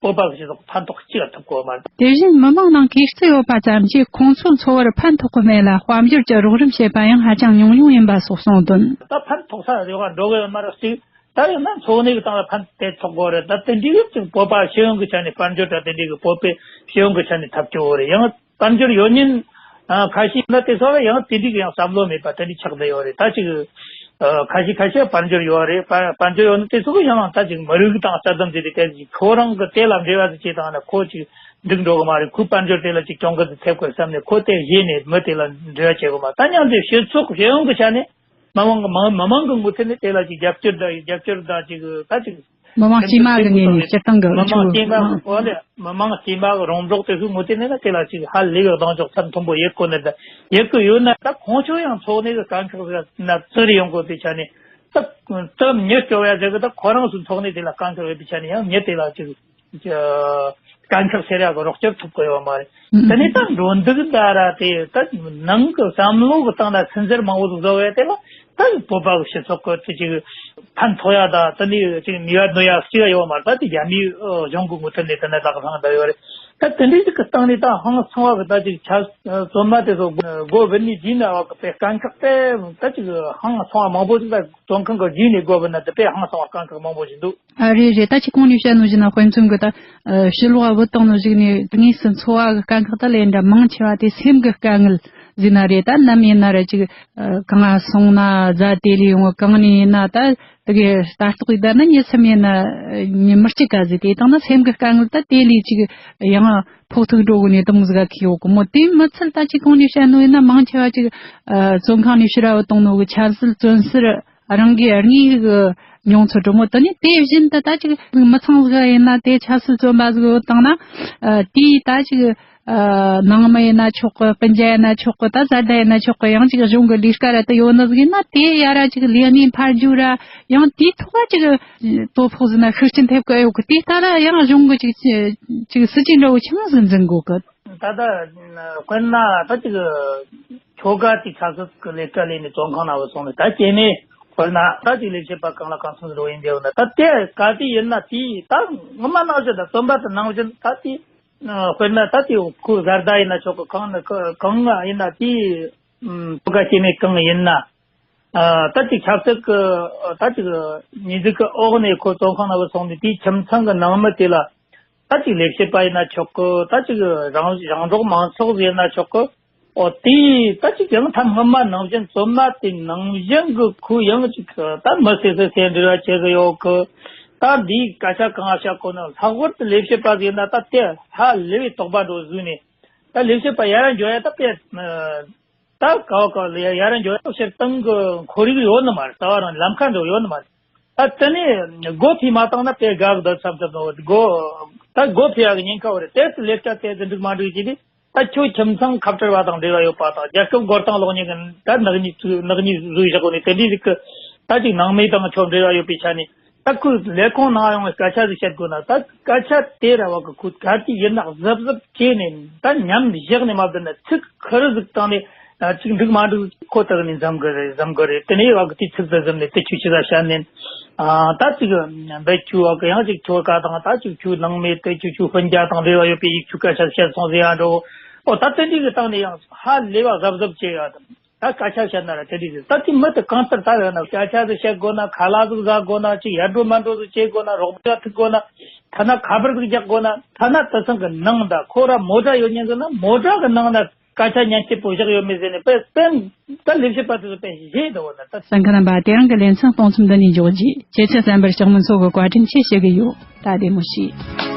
བོད་པ་གི་སྤྱི་ཚོགས་ཕན་ཐོགས་གཅིག་ལ་ཐུབ་གོ་མ་རེད། དེ་བཞིན་མི་མང་ནང་གུས་བརྩི་ཡོད་པ་ཙམ་གྱིས་ཁོང་ཚོའི་འཚོ་བར་ཕན་ཐོགས་གི་མེད་ལ་དཔལ་འབྱོར་གྱི་རོགས་རམ་བྱེད་པ་ཡང་ཧ་ཅང་ཉུང་ཉུང་ཡིན་པ་སོགས་གསུངས་དོན། ད་ཕན་ཐོགས་ས་རེ་བ་འགྲོ་གི་ཡོད་མ་རེད་ཅིག་ད་ཡིན་ན་འཚོ་གནས་ཀྱི་སྟེང་ལ་ཕན་ཐོགས་གོ་རེད། ད་དེ་འདྲའི་ཡོད་ཅིག་བོད་པ་ཤེས་ཡོན་གྱི་ཆ་ནས་དཔལ་འབྱོར་དང་དེ་འདྲའི་གི་བོད་པའི་ཤེས་ཡོན་གྱི་ཆ་ནས་ཐབས་སྐྱོ་བོ་རེད། ཡང་དཔལ་འབྱོར་ཡོད་ཉིན། ཨ་ཁ་ཤས་ན་དེ་ཚོ་ལ་ཡང་དེ་འདྲའི་ཡང་བསམ་བློ་མེད་པ་དེ་འདྲའི་ཆགས་བསྡད་ཡོད་རེད། ད་ཅིག་ཨ་ཁ་ཤས་ཁ་ཤས་དཔལ་འབྱོར་ཡོད་རེད། དཔལ་དཔལ་འབྱོར་ཡོད་ན་དེ་ཚོ་གི་ཡང་ད་ཅིག་མི་རིགས་དང་ལྟ་གྲུབ་འདི་དེ་གལ་ཆེ་ཁོ་རང་གི་དེ་ལ་འབྲེལ་བ་ཟིག་བྱེད་དང་ན་ཁོ་ཅིག་འགྲིག་འགྲོ་གི་མ་རེད། ཁོའི་དཔལ་འབྱོར་དེ་ལ་ཅིག་གྱོང་གུན་ཟིག་ཐེབས་དགོས་བསམ་ནས་ཁོ་དེ་བཞེས་ནས་མི་དེ་ལ་འབྲེལ་བ་བྱེད་དགོས་མ། ད་མཉམ་དུ་སྤྱི་ཚོགས་ཤེས་ཡོན་གི་ཆ་ནས་མི་མང་གི་མི་མི་མང་གི་ངོས་ཐད་ནས་དེ་ལ་ཅིག་རྒྱབ་སྐྱོར་དང་རྒྱབ་སྐྱོར་དང་ཅིག་ད་ཅིག་མི་མང་དཀྱུས་མ་གི་ངོས་ནས་སྤྱིར་བཏང་གི་མི་མང་དཀྱུས་མ་གི་འོ་ལེ་མི་མང་དཀྱུས་མ་གི་རོང་འབྲོག་དེ་ཚོའི་ངོས་དེ་ནས་ན་དེ་ལ་ཅིག་ཧ་ལས་པའི་གདེང་འཇོག་ཚད་མཐོན་པོ་ཡེད་དགོས་ནི་ད་ཡེད་དགོས་ཡོད་ན་ད་ཁོང་ཚོ་ཡང་འཚོ་གནས་ཀྱི་དཀའ་ཁག་ཟེར་ན་ཙི་རི་ཡོང་དགོས་པའི་ཆ་ནས་ད་ད་མྱི་སྐྱོ་བ་ཟེར་གི་ད་ཁོ་རང་ཚོ་འཚོ་གནས་དེ་ལ་དཀའ་ཁག་ཡོད་པའི་ཆ་ནས་ཡང་མྱི་དེ་ལ་ཅིག་སྐད་ དཀའ་ཁག་ཆེ་ར་གི་རོགས་སྐྱོར་ཐུབ་གི་ཡོད་མ་རེད། ཨུམ། དེ་ནས་ད་འགྲོ་འདུག་ད་ར་དེ་ད་ནང་གི་བསམ་བློ་གི་སྟེང་ལ་སུན་གཙེར་མང་པོ་ཟིག་བཟོ་བས་དེ་ལ་ད་བོད་པ་གི་སྤྱི་ཚོགས་གི་དེ་ཅིག་ཕན་ཐོགས་ཡ་ད་དེ་ནས་ཅིག་ནུས་པ་འདོན་ཡ་ཅིག་ཡོད་མ་རེད། ད་དེ་རྒྱ་མིའི་ཨ་གཞུང་གི་ངོས་ཐད་ནས་དེ་ནས་ད་གི་ལྷང་བསྡད་ཡོད་རེད། ད་དེ་འདྲའི་ཅིག་གི་སྟེང་ནས་ད་ཧང་སང་བ་གི་ད་ཅིག་ཆབ་བཙོན་མ་དེ་ཚོ་སྒོ་བུད་ནས་རྗེས་ནས་བ་གི་དཔེ་དཀའ་ཁག་དཔེ་ད་ཅིག་ཧང་སང་བ་མང་པོ་ཅིག་ད་བཙོན་ཁང་གི་རྗེས་ནས་སྒོ་བུད་ན་དེ་དཔེ་ཧང་སང་བ་དཀའ་ཁག་མང་པོ་ཞིག་འདུག་ཨ། རེད་རེད། ད་ཅི་གོང་ནས་བཤད་ནོ་བཞིན་ན་དཔེ་མཚོན་གི་ད་ཨ་ཕྱི་ལོགས་བུད་བཏང་ནོ་ཞིག་ནས་དངོས་སུ་འཚོ་བ་གི་དཀའ་ཁག་ད་ལས་འདྲ་མང་ཆེ་བ་དེ་སེམས་གི་དཀའ་ངལ་ཟེར་ན་རེད། ད་ནམ་ཡིན་ན་ར་ཅིག་ཨ་གང་ང་སོང་ན་རྫ་དེ་ལས་ཡོང་གང་ནས་ཡིན་ན་ད་དེ་གའི་ལྟ་རྟོག་ཡིན་ད་ན་ཉིན་མཚམས་ཡིན་ན་ཉིན་མི་གཅིག་ག་ཟེར། དེ་དང་ན་སེམས་གི་དཀའ་ངལ་ད་དེ་ལས་ཅིག་ཡང་ཕོག་ཐུག་འགྲོ་གི་ནས་དུ་མོ་ཟིག་ག་ཁེ་ཡོད་གི་མོ། དེ་མི་ཚད་ད་ཅི་གོང་ནས་བཤད་ནོ་ཡིན་ན་མང་ཆེ་བ་ཅིག་ཨ་བཙོན་ཁང་ནས་ཕྱིར་ར་བུད་བཏང་ནོ་གི་ཆབ་སྲིད་བཙོན་ཟུར། རང་གི་དངོས་ཀྱི་མྱོང་ཚོར་དྲང་མོ་དེ་ནི་དེ་བཞིན་དུ་ད་ཅིག་མི་ཚང་ཟིག་ཡིན་ན་དེ་ཆབ་སྲིད་བཙོན་པ་ཟིག་ཡོད་བཏང་ན། ཨ་དེས་ད་ཅིག་ཨ་ནང་མི་ཡིན་ན་ཆོག་གི། སྤུན་ཀྱག་ཡིན་ན་ཆོག་གི། ད་བཟའ་ཟླ་ཡིན་ན་ཆོག་གི། ཡང་ཅིག་གཞུང་གི་ལས་ཀ་ར་དེ་ཡོད་ནི་ཟིག་ཡིན་ན་དེ་ཡ་ར་ཅིག་ལས་གནས་འཕར་རྒྱུ་ར་ཡང་དེའི་ཐོག་ཅིག་དོ་ཕོག་ཟིན་ན་ཤུགས་རྐྱེན་ཐེབས་གི་ཡོད་གི། དེ་ལྟ་ལ་ཡང་གཞུང་གི་ཅིག་ཅིག་སྲིད་ཇུས་འདྲ་བོ་ཆི་མོ་ཟིག་འཛིན་དགོས་གི། ད་ལྟ་དཔེར་ན་ད་ཅིག་ཁྱོ་ག་ཅིག་ཆབ་སྲིད་ཀྱི་ལས་ཀ་ལས་ནས་བཙོན་ཁང་ནང་བུད་སོང་ནས་ད་སྐྱེས་ནས་དཔེར་ན་ད་ཅིག་ལས་བྱེད་པ་གང་ལ་གང་འཚམ་འགྲོ་ཡིན་འདྲ་བོ་ན། ད་དེ་ག་དུས་ཡིན་ན་དེས་ད་ངོ་མ་ནང་བཞིན་ད་བཙོན་པ་དེ་ནང་བཞིན་ད་དེ་དཔེར་ན་ད་དེ་ཁོའི་བཟའ་ཟླ་ཡིན་ན་ཆོག་གི། གང་ན་གང་ང་ཡིན་ན་དེ་ཁྱོ་ག་སྐྱེས་ནས་གང་ཡིན་ན། ཨ་ད་ཅིག་ཆབ་སྲིད་ཀྱི་ཨ་ད་ཅིག་མི་འཇིགས་ཀྱི་འོག་ནས་ཁོ་བཙོན་ཁང་ནང་བུད་སོང་ནས་དེའི་ཁྱིམ་ཚང་གི་ནང་མི་དེ་ལ་ད་ཅིག་ལས་བྱེད་པ་ཡིན་ན་ཆོག་གི། ད་ཅིག་རང་རང་རོགས་མང་ཚོགས་ཡིན་ན་ཆོག་གི། ཨོ་དེས་ད་ཅིག་ཡང་ཐབས་སྔོན་མ་ནང་བཞིན་བཙོན་མ་དེ་ནང་བཞིན་གི་ཁོ་ཡང་ཅིག་ད་མི་སེ་སེ་སེ་འབྲེལ་བ་བྱེད་གི་ཡོད་གི། ད་འདིའི་སྐད་ཆ་གང་བཤད་གོ་ན་ལྷག་པར་དུ་ལས་བྱེད་པ་ཡིན་ན་ད་དེ་ཧ་ལས་པའི་དོགས་པ་འགྲོ་བཟོས་ནས་ད་ལས་བྱེད་པ་ཡར་འཇོག་ཡ་ད་དཔེ། ད་ག་བ་ག་ལ་ཡ་ཡར་འཇོག་ཡ་སྤྱིར་བཏང་གི་ཁོར་ཡུག་ཡོད་ནི་མ་རེད། རྩ་བ་རང་ལམ་ཁ་འགྲོ་ཡོད་ནི་མ་རེད། ད་དེ་ནས་སྒོ་ཕྱེ་མ་བཏང་ན་དེ་དགའ་གི་འདུག་བསམ་བསམ་ནོ། སྒོ་ད་སྒོ་ཕྱེ་ཡག་གི་ཉེན་ཁ་ཡོད་རེད། དེ་ཚོ་ལས་ཀ་དེ་ཚོ་འགྲིག་མ་འགྲིག་ཅིག་དེ་ད་ཁྱོད་ཁྱིམ་ཚང་ཁ་བྲལ་བ་དང་འབྲེལ་བ་ཡོད་པ་དང་། རྒྱལ་ཁབ་མགོ་རྟིང་སློག་མཁན་གི་ད་ནག་ཉེས་ནག་ཉེས་བཟོས་བཞག་གོ་ནས་དེ་འདྲའི་རིགས་ཀྱི་ད་ཅིག་ནང་མི་དང་ཁྱོད་འབྲེལ་བ་ཡོད་པའི་ཆ་ནས། ད་ཁོས་ལས་ཁུངས་ནང་ཡོང་བའི་སྐད་ཆ་ཟིག་བཤད་དགོས་ན། ད་སྐད་ཆ་དེ་ར་བ་གི་ཁོས་ག་དུས་ཡིན་ན་གཟབ་གཟབ་བྱས་ནས་ད་ཉམས་བཞག་ནས་མ་བསྡད་ན་ཚིག་ཁུར་ཟིག་བཏང་ནས་ཅིག་འགྲིག་མ་འགྲིག་ཁོ་ཐག་ནས་འཛེམ་གི་རེད། འཛེམ་གི་རེད། དེ་ནས་བ་གི་དེ་ཚིག་ཟིག་ཟིན་ནས་དེ་ཁྱོད་ཅི་ཟ་བཤད་ནས་ཨ་ད་ཅིག་འབད་ཁྱོད་བ་གི་ཡང་ཅིག་ཁྱོད་ཀ་དང་ད་ཅིག་ཁྱོད་ནང་མི་དེ་ཁྱོད་ཁྱོད་སྤུན་ཀྱག་དང་འབྲེལ་བ་ཡོད་པའི་ཡིག་ཁྱོད་སྐད་ཆ་བཤད་སོང་ཟེར་ཡ་འགྲོ། ཨོ་ད་དེ་འདྲའི་གི་སྟེང་ནས་ཡང་ཧ་ལས་པ་གཟབ་གཟབ་བྱས་ཡ་དང་། ད་སྐད་ཆ་བཤད་ན་ར་དེ་འདྲ་རེད། ད་དེ་མི་དེ་གང་ལྟར་ད་ཡོད་ན་སྐད་ཆ་ཟིག་བཤད་དགོས་ན། ཁ་ལག་ཟིག་ཟ་དགོས་ན། ཅིག་ཡར་འགྲོ་མར་འགྲོ་ཟིག་བྱེད་དགོས་ན། རོགས་པ་ཐུག་དགོས་ན། ཐ་ན་ཁ་པར་ཟིག་རྒྱག་དགོས་ན། ཐ་ན་དེ་ཚང་གི་ནང་ད་ཁོ་ར་མོ་ཊ་ཡོད་མཁན་ཟིག་ན་མོ་ཊ་གི་ནང་ན་སྐད་ཆ་ཉན་སྐྱིད་པོ་བཞག་ཡོད་མེད་ཟེར་ནས་དཔེ་དཔེ་ད་ལས་བྱེད་པ་དེ་ཚོ་དཔེ་ཞེད་དུ་འོ་ན་ད། གསན་མཁན་རྣམ་པ། དེ་རིང་གི་ལེ་ཚན་གཏོང་མཚམས་འདི་ནས་འཇོག་རྒྱུ། ཁྱེད་ཚོས་གསན་པར་ལྕགས་མོ་མཚོ་གི་བཀའ་དྲིན་ཆེ་ཞུ་གི་ཡོད། ད་བདེ་མོ་བྱོས།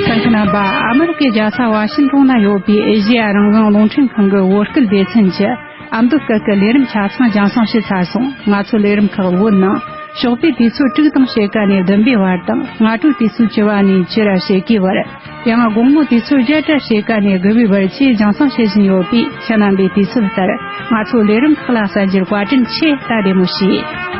གསན་མཁན་རྣམ་པ། ཨ་མི་རི་ཀའི་རྒྱལ་ས་ཝ་ཤིན་ཏོན་ན་ཡོད་པའི་ཨེ་ཤེ་ཡ་རང་དབང་རླུང་འཕྲིན་ཁང་གི་བོད་སྐད་སྡེ་ཚན་གྱི་ཨ་མདོ་སྐད་ཀྱི་ལས་རིམ་ཆ་ཚང་རྒྱང་སྲིང་བྱས་ཚར་སོང་། ང་ཚོའི་ལས་རིམ་ཁག་བོད་ནང་ཞོགས་པའི་དུས་ཚོད་དྲུག་དང་ཕྱེད་ཀ་ནས་བདུན་པའི་བར་དང་། སྔ་དྲོའི་དུས་ཚོད་བཅུ་པ་ནས་བཅུ་ར་ཕྱེད་ཀའི་བར། ཡང་དགོང་མོའི་དུས་ཚོད་བརྒྱད་ར་ཕྱེད་ཀ་ནས་དགུ་པའི་བར་བཅས་རྒྱང་སྲིང་བྱེད་བཞིན་ཡོད་པས། ཁྱེད་རྣམ་པས་དུས་ཚོད་ལྟར་ང་ཚོའི་ལས་རིམ་ཁག་ལ་གསན་རྒྱུར་བཀའ་དྲིན་ཆེ། ད་བདེ་མོ་བྱོས།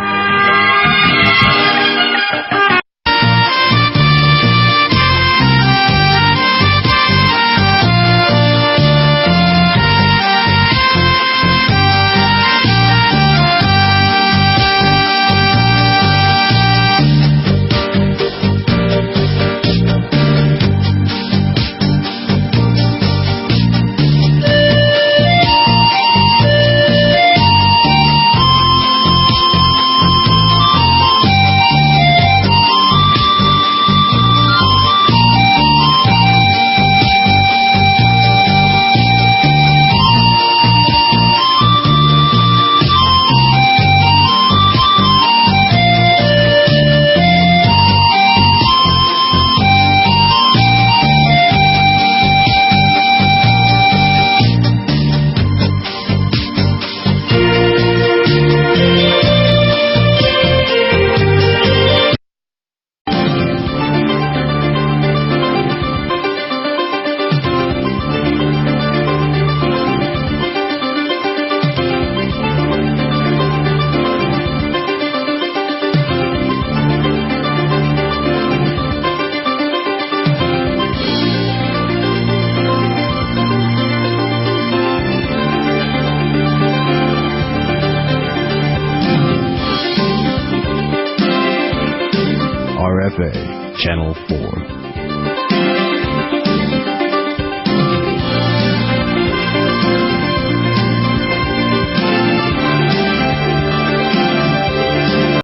Channel four.